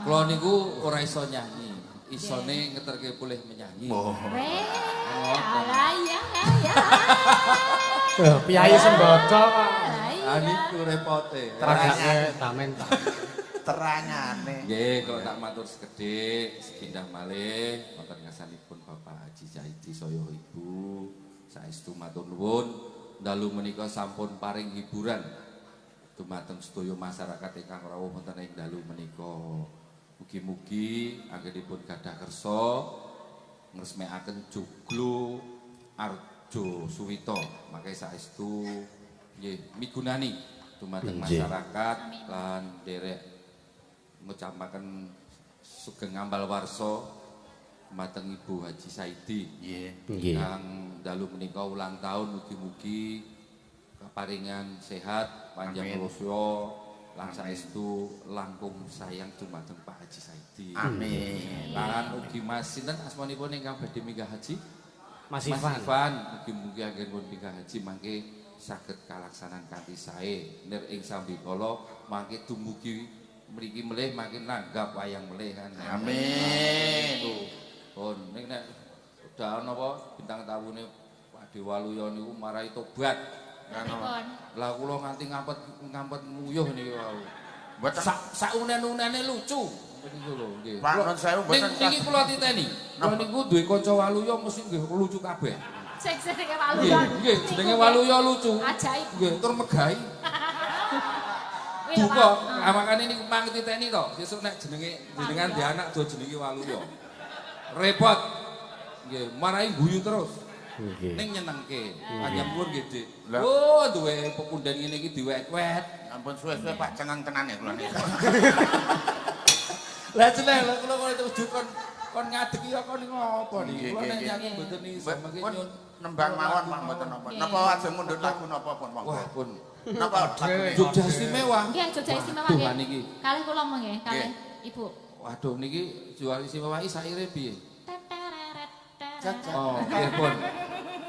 Kula niku ora iso nyanyi. Isone ngeterke pulih menyanyi. Weh, alah ya ya. Piyayi sembodo Pak. Ah niku repote. Terangane tamen ta. Terangane. Nggih, kula tak matur sekedhik, sepindah malih wonten ngarsanipun Bapak Haji Saidi saya Ibu. Saestu matur nuwun, dalu menika sampun paring hiburan dumateng sedaya masyarakat ingkang rawuh wonten ing dalu menika. Mugi-mugi anggenipun gadah kersa ngresmekaken joglo Arjo Suwito. Mangke saestu nggih migunani dumateng masyarakat lan nderek ngucapaken sugeng ambal warsa dumateng Ibu Haji Saidi. Nggih. Kang dalu menika ulang tahun mugi-mugi kaparingan sehat, panjang yuswa, lan saestu langkung sayang dumateng Pak Haji Saidi. Amin. Lan ugi Mas sinten asmanipun ingkang badhe minggah haji? Mas Ivan. Mas Ivan, mugi-mugi anggenipun minggah haji mangke saged kalaksanan kanthi sae. Nir ing sambikala mangke dumugi mriki melih mangke nanggap wayang melih kan. Amin. Pun ning nek udah ana apa bintang tawune Pak Dewaluya niku marai tobat. Lah kula nganti ngampet nguyuh niki wau. Mboten sak unen-unene lucu. Niku lho nggih. Pak nun sewu mboten niki kula titeni. Kula niku duwe kanca Waluya mesti nggih lucu kabeh. Sing jenenge Waluya. Nggih, jenenge Waluya lucu. Ajaib. Nggih, tur megahi. Duka, makane niku mang titeni to. Sesuk nek jenenge jenengan di anak do jenenge Waluya. Repot. Nggih, marai guyu terus. Nggih. Ning nyenengke. Panjenengan nggih, Dik. Oh, duwe pepunden ngene iki diwet-wet. Ampun suwe-suwe Pak cengang tenan ya kula niku. Lah jeneng lha kula kok wujud kon ngadeg ya kon ngopo niki. Kula nek nyanyi mboten iso mangke nyun nembang mawon Pak mboten napa. Napa ajeng mundhut lagu napa pun monggo. Wah, pun. Napa Jogja Istimewa. Nggih, Jogja Istimewa nggih. Kalih kula monggo nggih, kalih. Ibu. Waduh niki jual istimewa iki saire piye? Tetereret tereret. Oh, nggih pun.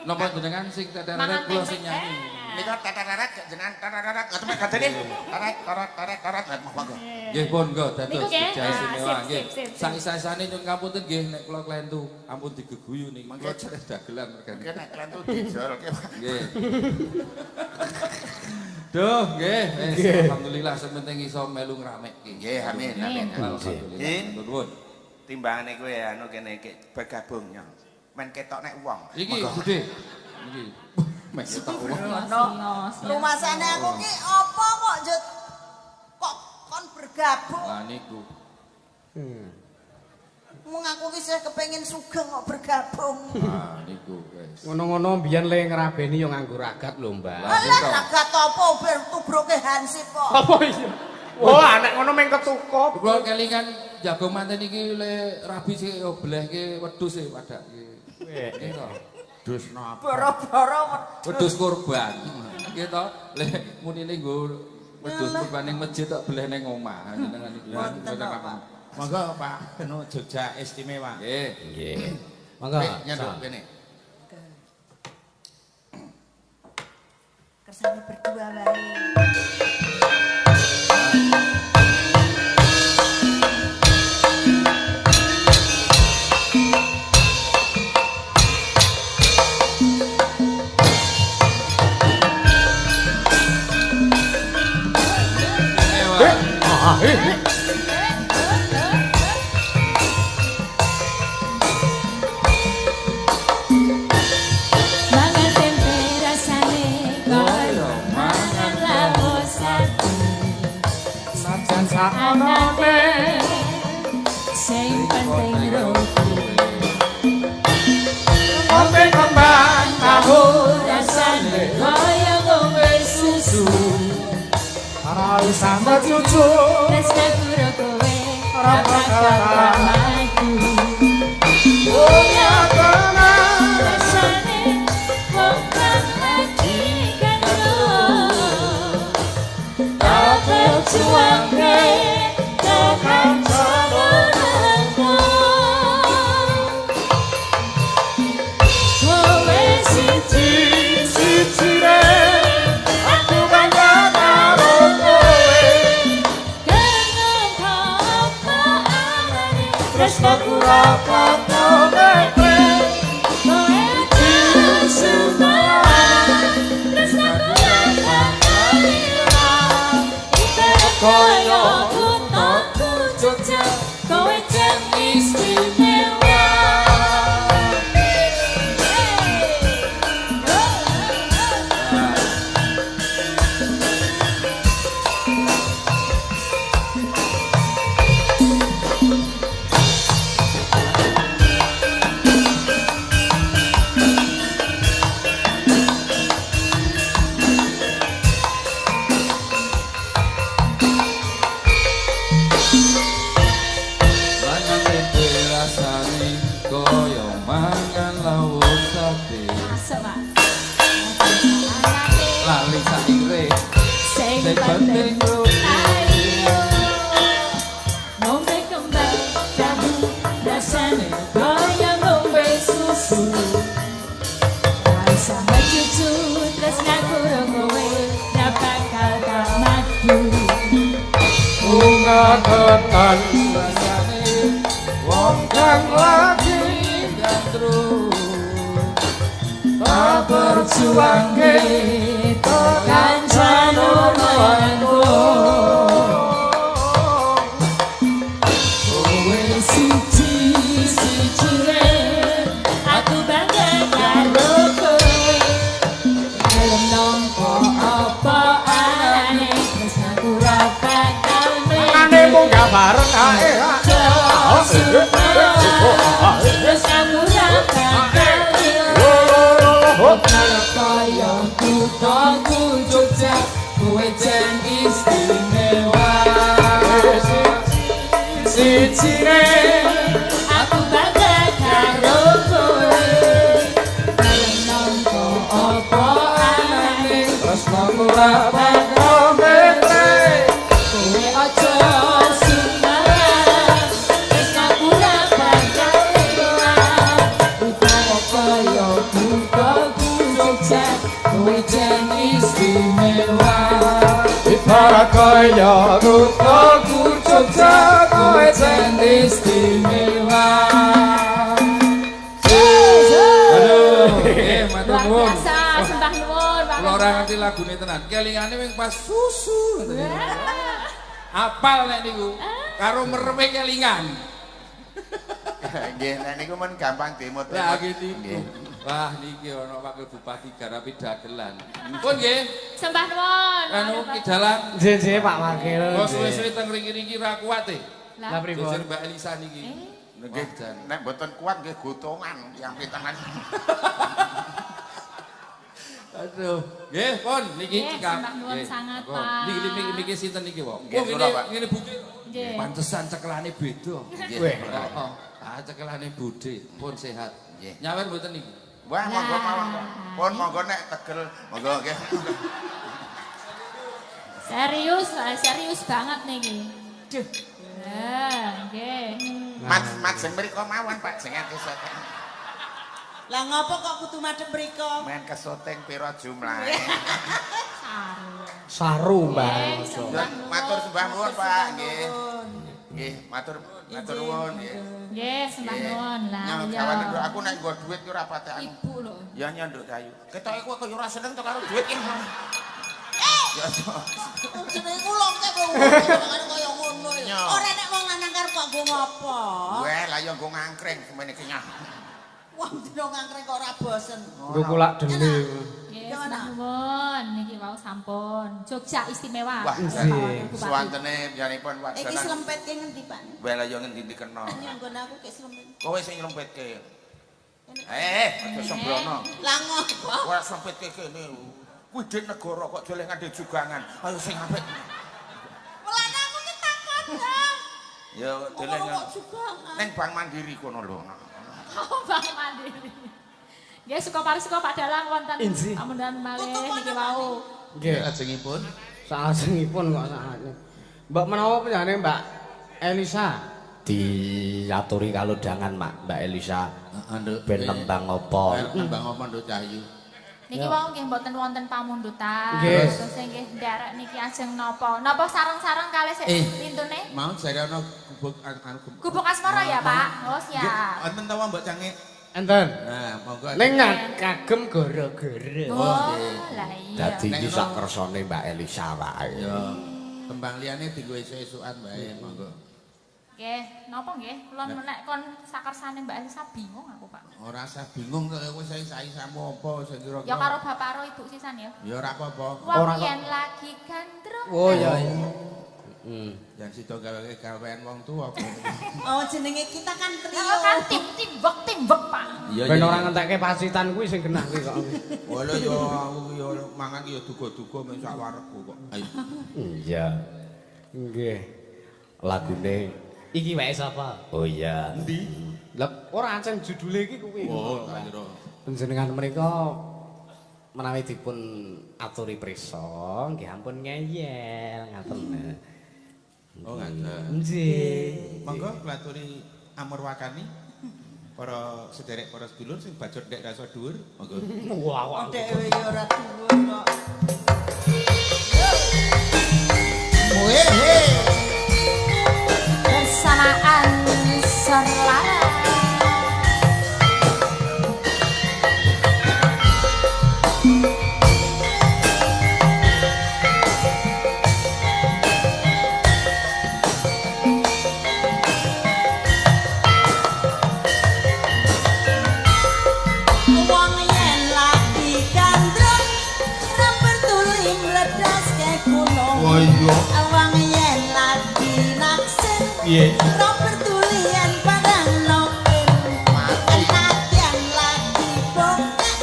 Napa jenengan sing tetereret kula sing nyanyi. Nika tetereret jenengan tetereret ngoten gantene. Teret teret teret teret monggo. Nggih pun nggo dados Niku nggih. jaya Ah, istimewa sip, nggih. sip, sip, sip. Sak-isane nyun ngapunten nggih nek kula klentu ampun digeguyu niki. Kula cereh dagelan mergane. Mungkin nek klentu dijolke Pak. Nggih. Duh, nggih. Wis alhamdulillah sing penting iso melu ngramekke. Nggih, amin amin. Alhamdulillah. Nggih. Nuwun. Timbangane kowe anu kene iki bergabung yo. Men ketok nek wong. Iki Bude. Iki. Men ketok wong. Rumasane aku ki apa kok njut kok kon bergabung. Lah niku. Mung aku ki isih kepengin sugeng kok bergabung. Ah niku wis. Ngono-ngono mbiyen le ngrabeni yo nganggo ragat lho, Mbak. Lah, Alah ragat apa ber tubruke hansip kok. Apa iya? Wah, nek ngono meng ketukup. Kula kelingan jago manten iki le rabi sik yo blehke wedhus e padake. Nggih to. Dus napa? Boro-boro Wedhus kurban. Nggih to. Le munine nggo wedhus kurban ning masjid tok bleh ning omah jenengan iki. Wonten kok, Pak. Monggo Pak Anu Jogja istimewa. Nggih. Nggih. Monggo. Nyanduk kene. Kersane berdua wae. Ah, eh. Mangan tempe rasane koyo mangan lawuh sate. Najan sakonone Sing penting roti ngombe kembang tahu rasane koyo ngombe susu. ora usah mecucu. Tresnaku ro kowe Ora ora bakal bakal maju. Punya tenang Rasane wong kang lagi gandrung. Tak perjuangke tekan samonangku. Kowe siji sijine aku bangga karo kowe. karena apa arane Tresnaku ora bakal mekre. Kowe sumpah tresnaku ora bakal ilang. Ibarat koyo kuthaku Jogja, kowe jan istimewa. Mangan tempe rasane kaya mangan lawuh sate. Masuk, Pak. Lali saire Sing sing penting penting roti. ayo ngombe kembang jamu rasane kaya ngombe susu. Rasa cucu tresnaku ro kowe ra bakal tak madu. Bunga tenan Rasane wong kang lagi gandrung. Tak perjuangke Tekan janono Kowe siji sijine aku bangga karo kowe. Dalem nampa apa anane tresnaku ora bakal Ane munggah bareng ae. Tresnaku ora bakal ilang. Kaya kuthaku Jogja kowe jan istimewa. Sijine Aku bangga karo kowe. Dalem nampa apa anane Tresnaku ora bakal mekre. kowe aja sumbangan. Surabaya kuthaku Jogja kowe jan istimewa. Aduh, nggih matur Luar nuwun. biasa, sembah nuwun Pak. Kula ora ngerti lagune tenan. Kelingane wing pas susu ngoten niku. Apal nek niku. Karo mereme kelingan. Nggih, nek niku men gampang dimut. Lah nggih Nggih. niku. Wah niki ana wakil bupati garapi dagelan. Pun nggih, Sembah nuwun. anu ki dalang. Nggih, nggih Pak Wakil. Kok suwe-suwe teng mriki niki ra kuat e. Lah pripun? Jejer Mbak Elisa niki. Nggih, Wah, jan. nek mboten kuat nggih gotongan yang pintenan. Aduh, nggih pun niki Nggih, cekap. sembah nuwun Nggih. sangat, Monggo. Pak. Niki niki niki sinten niki, Wong? Nggih, Oh, kula, ngene Pak. ngene Bude. Nggih. Pantesan cekelane beda. Nggih. Weh. Heeh. Ah cekelane Bude pun sehat. Nggih. Nyawer mboten niki. Wah, monggo mawon. Pun monggo nek tegel, monggo nggih. Serius, serius banget niki. Duh. Lah, nggih. Mat majeng mriko mawon Pak sing kesoting. Lah ngopo kok kudu madhep mriko? Men kesoting pira jumlahe? Saru. Saru, Mbak. Nggih, sembah nuwun. Matur sembah nuwun Pak, nggih. Nggih, matur matur nuwun nggih. Nggih, sembah nuwun. Lah, Nyambut iya. gawe nduk aku nek nggo dhuwit ki ora patek anu. Ibu lho. Ya nyanduk kayu. Ketoke kowe kaya ora seneng to karo dhuwit ki. Ya Jenenge kula kok kaya ngono Nyo. Ora nek wong lanang karo kok nggo ngopo? Weh, lah ya nggo ngangkring semene iki nyah. Wong dina ngangkring kok ora bosen. Nggo kulak dele. Nggih, Gimana? sembah nuwun. Niki wau sampun. Jogja istimewa. Wah, Pak nggih. Wakil Bupati. Suwantene biyanipun Iki wajanan. slempetke ngendi, Pak? Weh lah ya ngendi kena. Nyanggon aku kek slempet. Kowe sing nylempetke. Eh, aja sembrono. Lah ngopo? Ora sempetke kene. Kuwi dhuwit negara kok joleh ngandhe jugangan. Ayo sing apik. Mulane aku ki takon, Dam. Ya deleh Kok jugangan. ning Bank Mandiri kono lho. Oh, Bank Mandiri. Nggih, suka parisuka Pak Dalang wonten Injih. pamundutan malih Tutup niki ana, wau. Nggih. Lajengipun Salajengipun kok sakjane. Mbak menawa panjenengane Mbak Elisa diaturi kalodhangan Mak Mbak Elisa heeh, Nduk. ben nembang apa? Nembang apa Nduk Cahyu? Niki wau nggih mboten wonten pamundutan. Nggih. Terus nggih nderek niki ajeng napa? Napa sareng-sareng kalih sik Eh. lintune? Mau jare ana gubuk anu gubuk. Gubuk Asmara ya, Pak? Oh, siap. Wonten ta mbok cange? Enten. Nah, monggo. Ning kagem gara-gara. Oh, lah iya. Dadi iki Nek sak kersane Mbak Elisa wae. Ya, tembang liyane dienggo esuk-esukan wae, monggo. Nggih, napa nggih? Kula nek kon sakarsane Mbak Elisa bingung aku, Pak. Ora usah bingung kok kowe sai-saimu apa sing kira-kira. Ya karo bapak karo ibu sisan ya. Ya ora apa-apa. Wong Ora kok. yen lagi gandrung. Oh iya iya. Hmm. Yang sida gawe gawean wong tuwa kok. Oh jenenge kita kan trio. Ya kan tim timbek timbek, Pak. Iya Ben ora ngentekke pacitan kuwi sing genah kuwi kok. Wala ya aku ki ya mangan ki ya duga-duga mek sak warekku kok. Ayo. Iya. Nggih. Lagune iki wae sapa? Oh iya. Endi? Lah ora ancen judule iki kuwi. Oh, tak kira. Panjenengan menika menawi dipun aturi prisa nggih ampun ngeyel ngaten. Oh, ngaten. Nggih. Monggo kula aturi amurwakani para sederek para sedulur sing bajut ndek rasa dhuwur. Monggo. Wah, wah. Dhewe ya ora dhuwur kok. Wehe. Bersamaan serlara. Wong yen lagi gandrung ra peduli mledaske gunung. Oh iya. Wong yen lagi naksir Piye? ra peduli yen padang nopir. Nadyan lagi bokek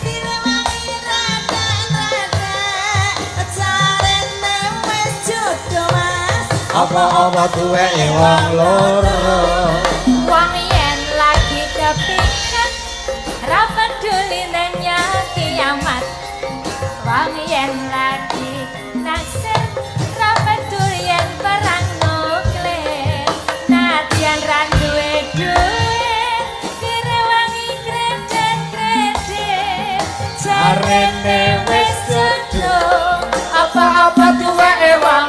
direwangi rada-rada jarene wis jodoh Mas. Apa-apa duweke wong loro. Wong yen lagi kepikiran ra peduli nenya kiamat. Wong yen lagi naksir ra peduli yen perang nuklir. Nadyan ra duwe duit direwangi kredit-kredit. Jarene wis jodoh apa-apa duweke wong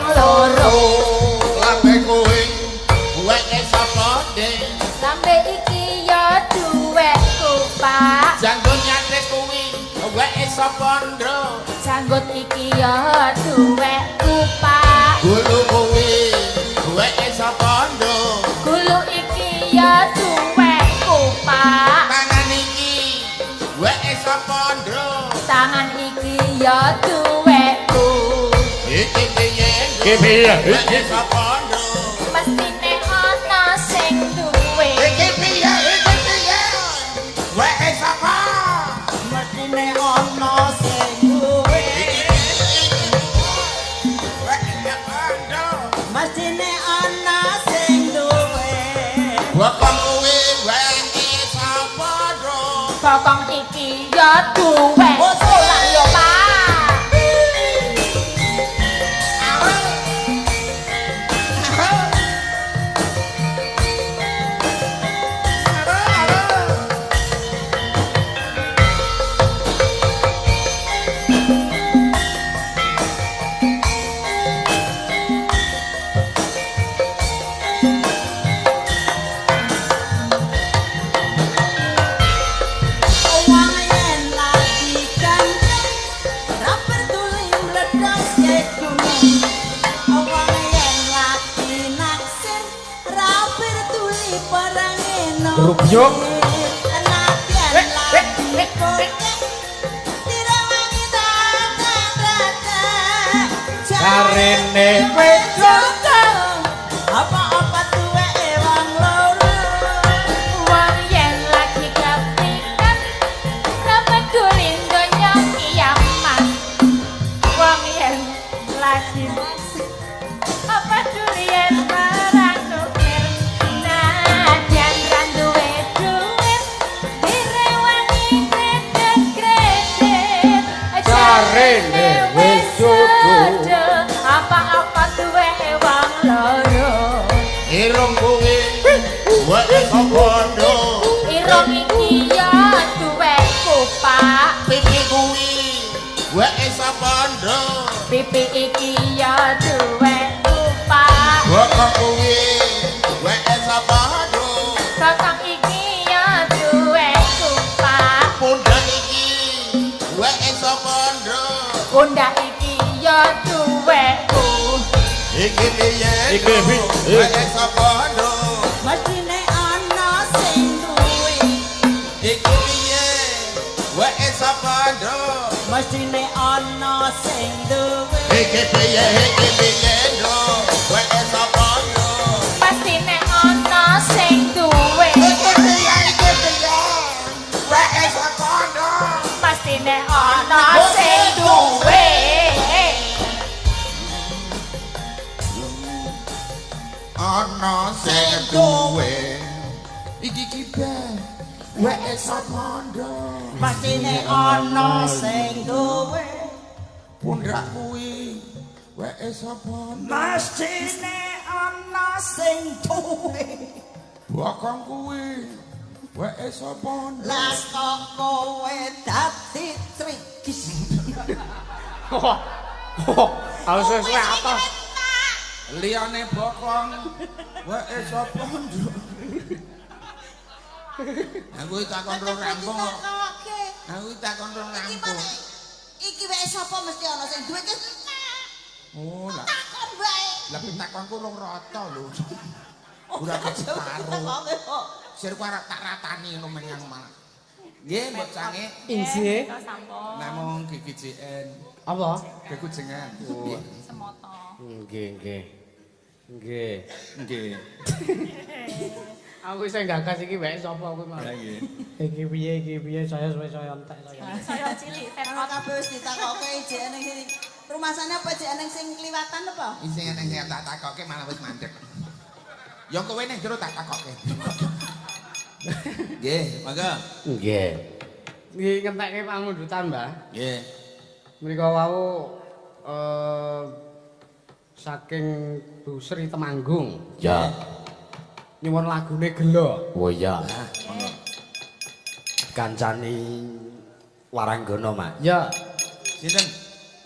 sapa, Ndro? Janggut iki ya duwekku, Pak. Gulu kuwi duweke sapa, Ndro? Gulu iki ya duwekku, Pak. Tangan iki duweke sapa, Ndro? Tangan iki ya duwekku. Iki piye? Iki piye? Duweke sapa, Ndro? Mestine ana sing duwe. Iki piye? Iki piye? Duweke sapa? Mestine ana sing duwe. Duweke sapa, Ndro? Mestine ana sing duwe. Bokong kuwi duweke sapa, Ndro? Bokong iki ya duwekku lah ya, Pak. Wong yen lagi gandeng ra peduli mledoske gunung. Wong yen lagi naksir ra peduli perange Grubyuk. Nadyan lagi kokek direwangi tata-tata. Jarene wis jodoh apa-apa duweke wong loro. Wong yen lagi kepikan ra peduli donya kiamat. Wong yen lagi apa peduli yen perang nuklir. Nadyan ra duwe duit direwangi kredit-kredit. Jarene wis jodoh. Apa-apa duwe wong loro. Irung kuwi duweke sapa, Ndro? Irung iki ya duweku, Pak. Pipi kuwi duweke sapa, Ndro? Pipi iki ya duweku, Pak. Bokong kuwi duweke sapa, Ndro? Bokong iki ya duweku, Pak. Pundak iki duweke sapa, Ndro? Pundak iki ya duweku. Iki piye? Iki piye? Duweke sapa, Ndro? Mestine ana sing duwe. Iki piye? Duweke sapa, Ndro? Mestine ana sing duwe. Iki piye? Iki piye, Ndro? Duweke sapa, Ndro? Pastine ana sing duwe. Iki piye? Iki piye? Duweke sapa, Ndro? Pastine ana sing duwe. Ana sing duwe. Iki kibe weke sapa, Ndro? Mestine ana sing duwe. Pundak kuwi weke sapa, Ndro? Mestine ana sing duwe. Bokong kuwi weke sapa, Ndro? Lah kok kowe dadi trigis. Harus suwe atos. Liyane bokong weke sapa, Ndro? Aku takon rong rampung kok. Aku takon rong rampung. Iki weke sapa mesti ana sing duwe iki. Oh, lah. Takon wae. Lah pitakonku rong rata lho. Ora separo. Sirku arep tak ratani ngono menyang malah. Nggih, Mbok Cange. Injih. Sampun. Namung GGJN, Apa? kekujengan. Semoto. Nggih, nggih. Nggih. Nggih. Aku isih gagas iki weke sapa kuwi mau. Lah nggih. Iki piye iki piye saya suwe saya entek saya. Saya cilik Ana kabeh wis ditakoke jek eneng sing rumasane apa jek eneng sing kliwatan apa? Isih eneng sing tak takoke malah wis mandek. Ya kowe ning jero tak takoke. Nggih, monggo. Nggih. Nggih ngentekke pamundutan, Mbah. Nggih. Menika wau saking Bu Sri Temanggung. Ya. Nyuwun lagune Gelo. Oh iya. Monggo. Kancani Waranggono, Mas. Ya, Sinten?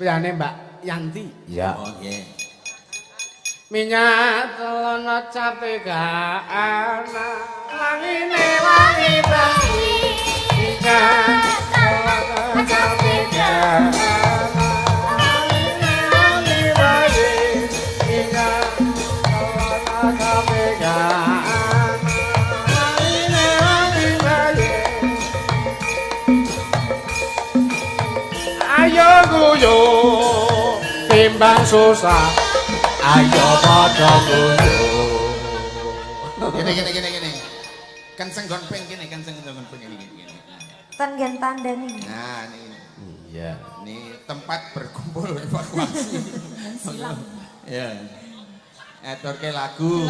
piyane Mbak Yanti. Ya. Oh, nggih. Minyak telono cape gak ana langine wangi bayi. Minyak telono cape gak Ayo guyu timbang susah, ayo padha guyu. Gini gini gini gini. Kenceng gon ping kene, kenceng gon ping gini gini. Ten nggen tandani. Nah, ini. Iya. Ini tempat berkumpul evakuasi. Silang. Ya. Aturke lagu.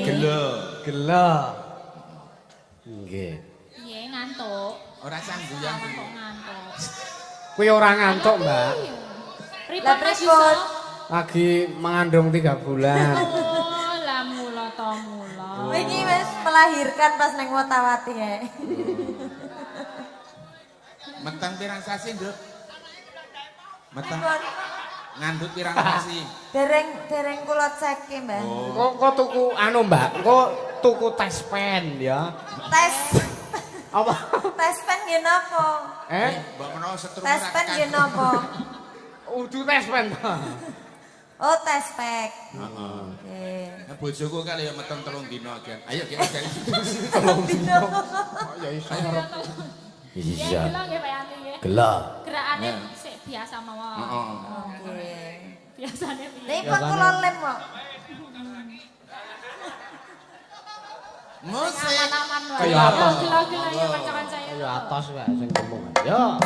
Gelo. Gelo. Nggih. Piye ngantuk? Ora sangguyang. Kok ngantuk? Kuwi ora ngantuk, Mbak. Pripun Lah, Mas pripun? Yusuf? Lagi mengandung 3 bulan. Oh, lah mula to mula. Wingi wis melahirkan pas neng Wotawati ya. Meteng pirang sasi, Nduk? Meteng ngandut pirang sasi? Dereng dereng kula ceke, Mbah. Kok kok tuku anu, Mbak? Kok tuku tes pen ya? Tes Apa? tes pen nggih napa? Eh? Mbok menawa setrum Tes pen nggih napa? Udu tes pen. Oh, tes pack. Heeh. Oke. Nah, bojoku kali ya meteng 3 dina gen. Ayo gen gen. Kok ya iso ngarep. Iya. Gelo nggih Pak Yanti nggih. Gelo. Gerakane Ya. sik biasa mawon. Heeh. Oke. Biasane piye? Nek pun kula lem kok. Musik. Aman-aman wae. Kaya atos. Gelo-gelo ya kanca-kanca ya. Kaya atos wae sing ngomong. Yo.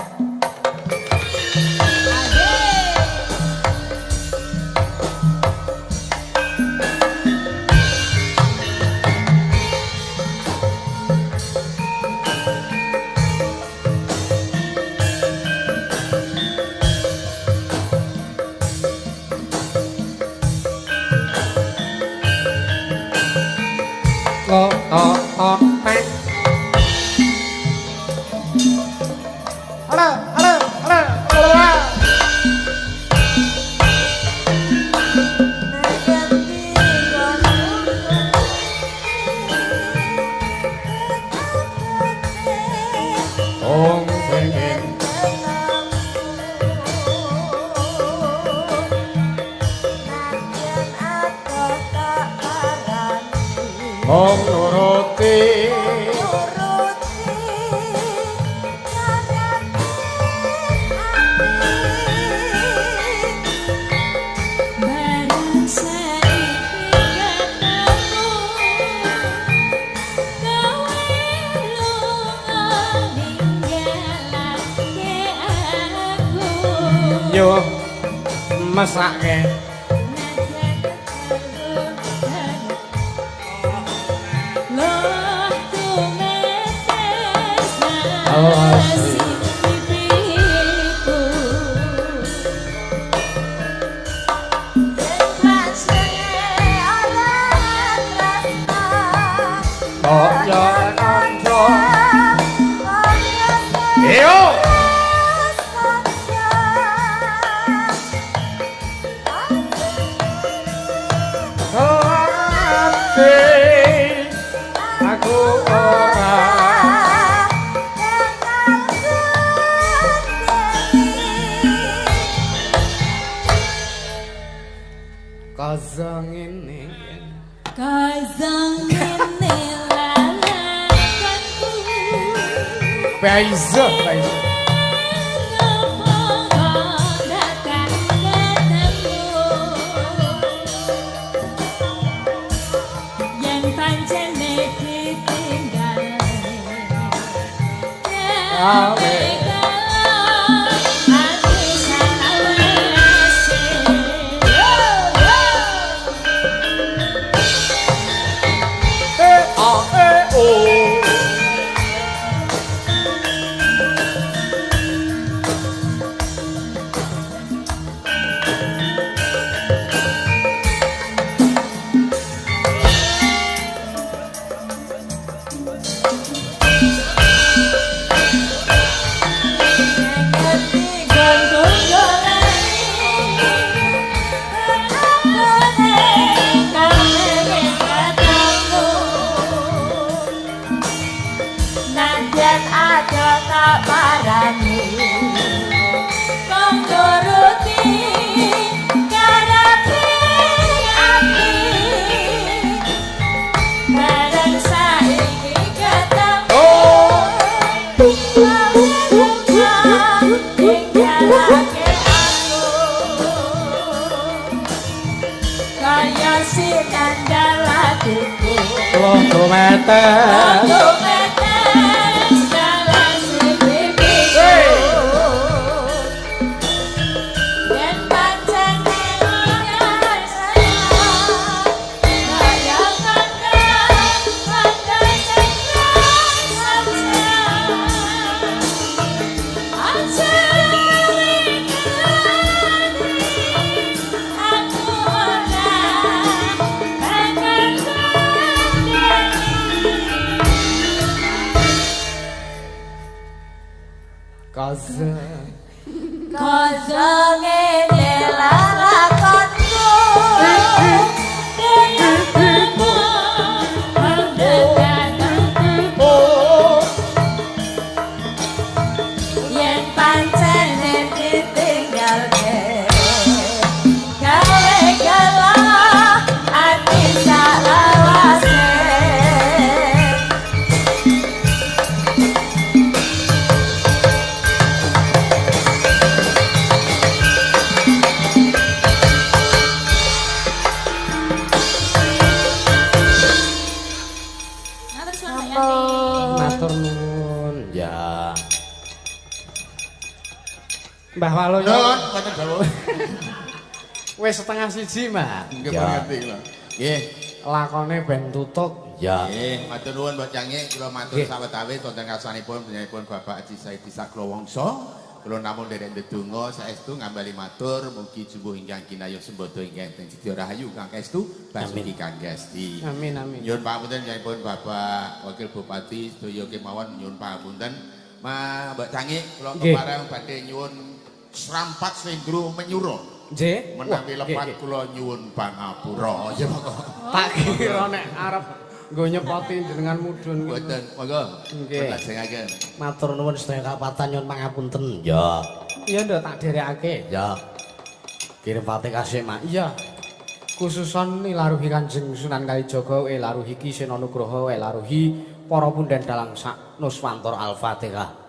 Lo to to pek. Ala ala ala ala. Wong pengen wong nuruti Bareng saiki ketemu kowe lunga ninggalake aku. Yo mesake. Loh tumetes Oh, nasi pipiku. Kok yo kanca. Yo. Ati aku ora kosong ini. Kazang ngene lalakonku. Baiza, baiza. Ngopo kok datang ketemu? Yen pancene ditinggal Awe. Aku salawase. Yo yo. E A E O. Londo metes. Metes dalan sing yen pancen Kaze. Kaze ngene lalakonku. Yen pancen ditinggalke gawe gelo ati salawase. Matur nuwun. Ya. Mbah Waloyo. Nun, wonten dawuh. Wis 12.30, Mbah. Nggih, ngerti kula. Nggih. Lakone ben tutuk. Ya. Nggih, matur nuwun Mbak Cange, kula matur sawetawis wonten ngarsanipun panjenenganipun Bapak Haji Saidi Saklowongso. Kula namung nderek ndedonga saestu ngambali matur mugi jumbuh ingkang kinayuh sembada ingkang ing sedya rahayu kang estu basuki kang gesti. Amin amin. Nyuwun pangapunten panjenenganipun Bapak Wakil Bupati sedaya kemawon nyuwun pangapunten. Ma Mbak Cange kula kepareng badhe nyuwun serampat slendro menyura. Nggih. Menawi lepat kula nyuwun pangapura. Ya monggo. Tak kira nek arep nggo nyepoti jenengan mudhun. Mboten, monggo. Nggih. Lajengaken. Matur nuwun sedaya kapatan nyuwun pangapunten. Ya. Iya nduk tak dherekake. Ya. Kirim Fatihah sik, Mak. Iya. Khususon ilaruhi Kanjeng Sunan Kalijaga, ilaruhi Ki Sena Nugroho, ilaruhi para punden dalang sak Nuswantara. Al-Fatihah.